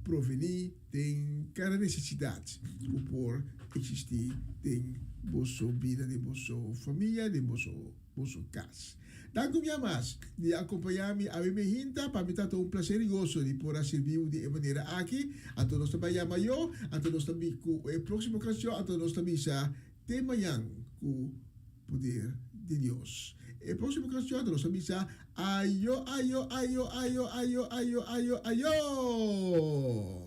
provení den kada nesesidat ku por eksistí den boso bida, den boso famia, den boso boso kas. Danki un bia mas di akompañá mi awe mi hinta. Pa mi ta ta un plaser i goso di por a sirbi bo di e manera aki. Anto nos ta bai yama yo, anto nos ta bi ku e próksimo kanshon, anto nos ta bisa te mañan ku. Poder di Dios. E próximo canción nos a bisa ayo, ayo, ayo, ayo, ayo, ayo, ayo, ayo.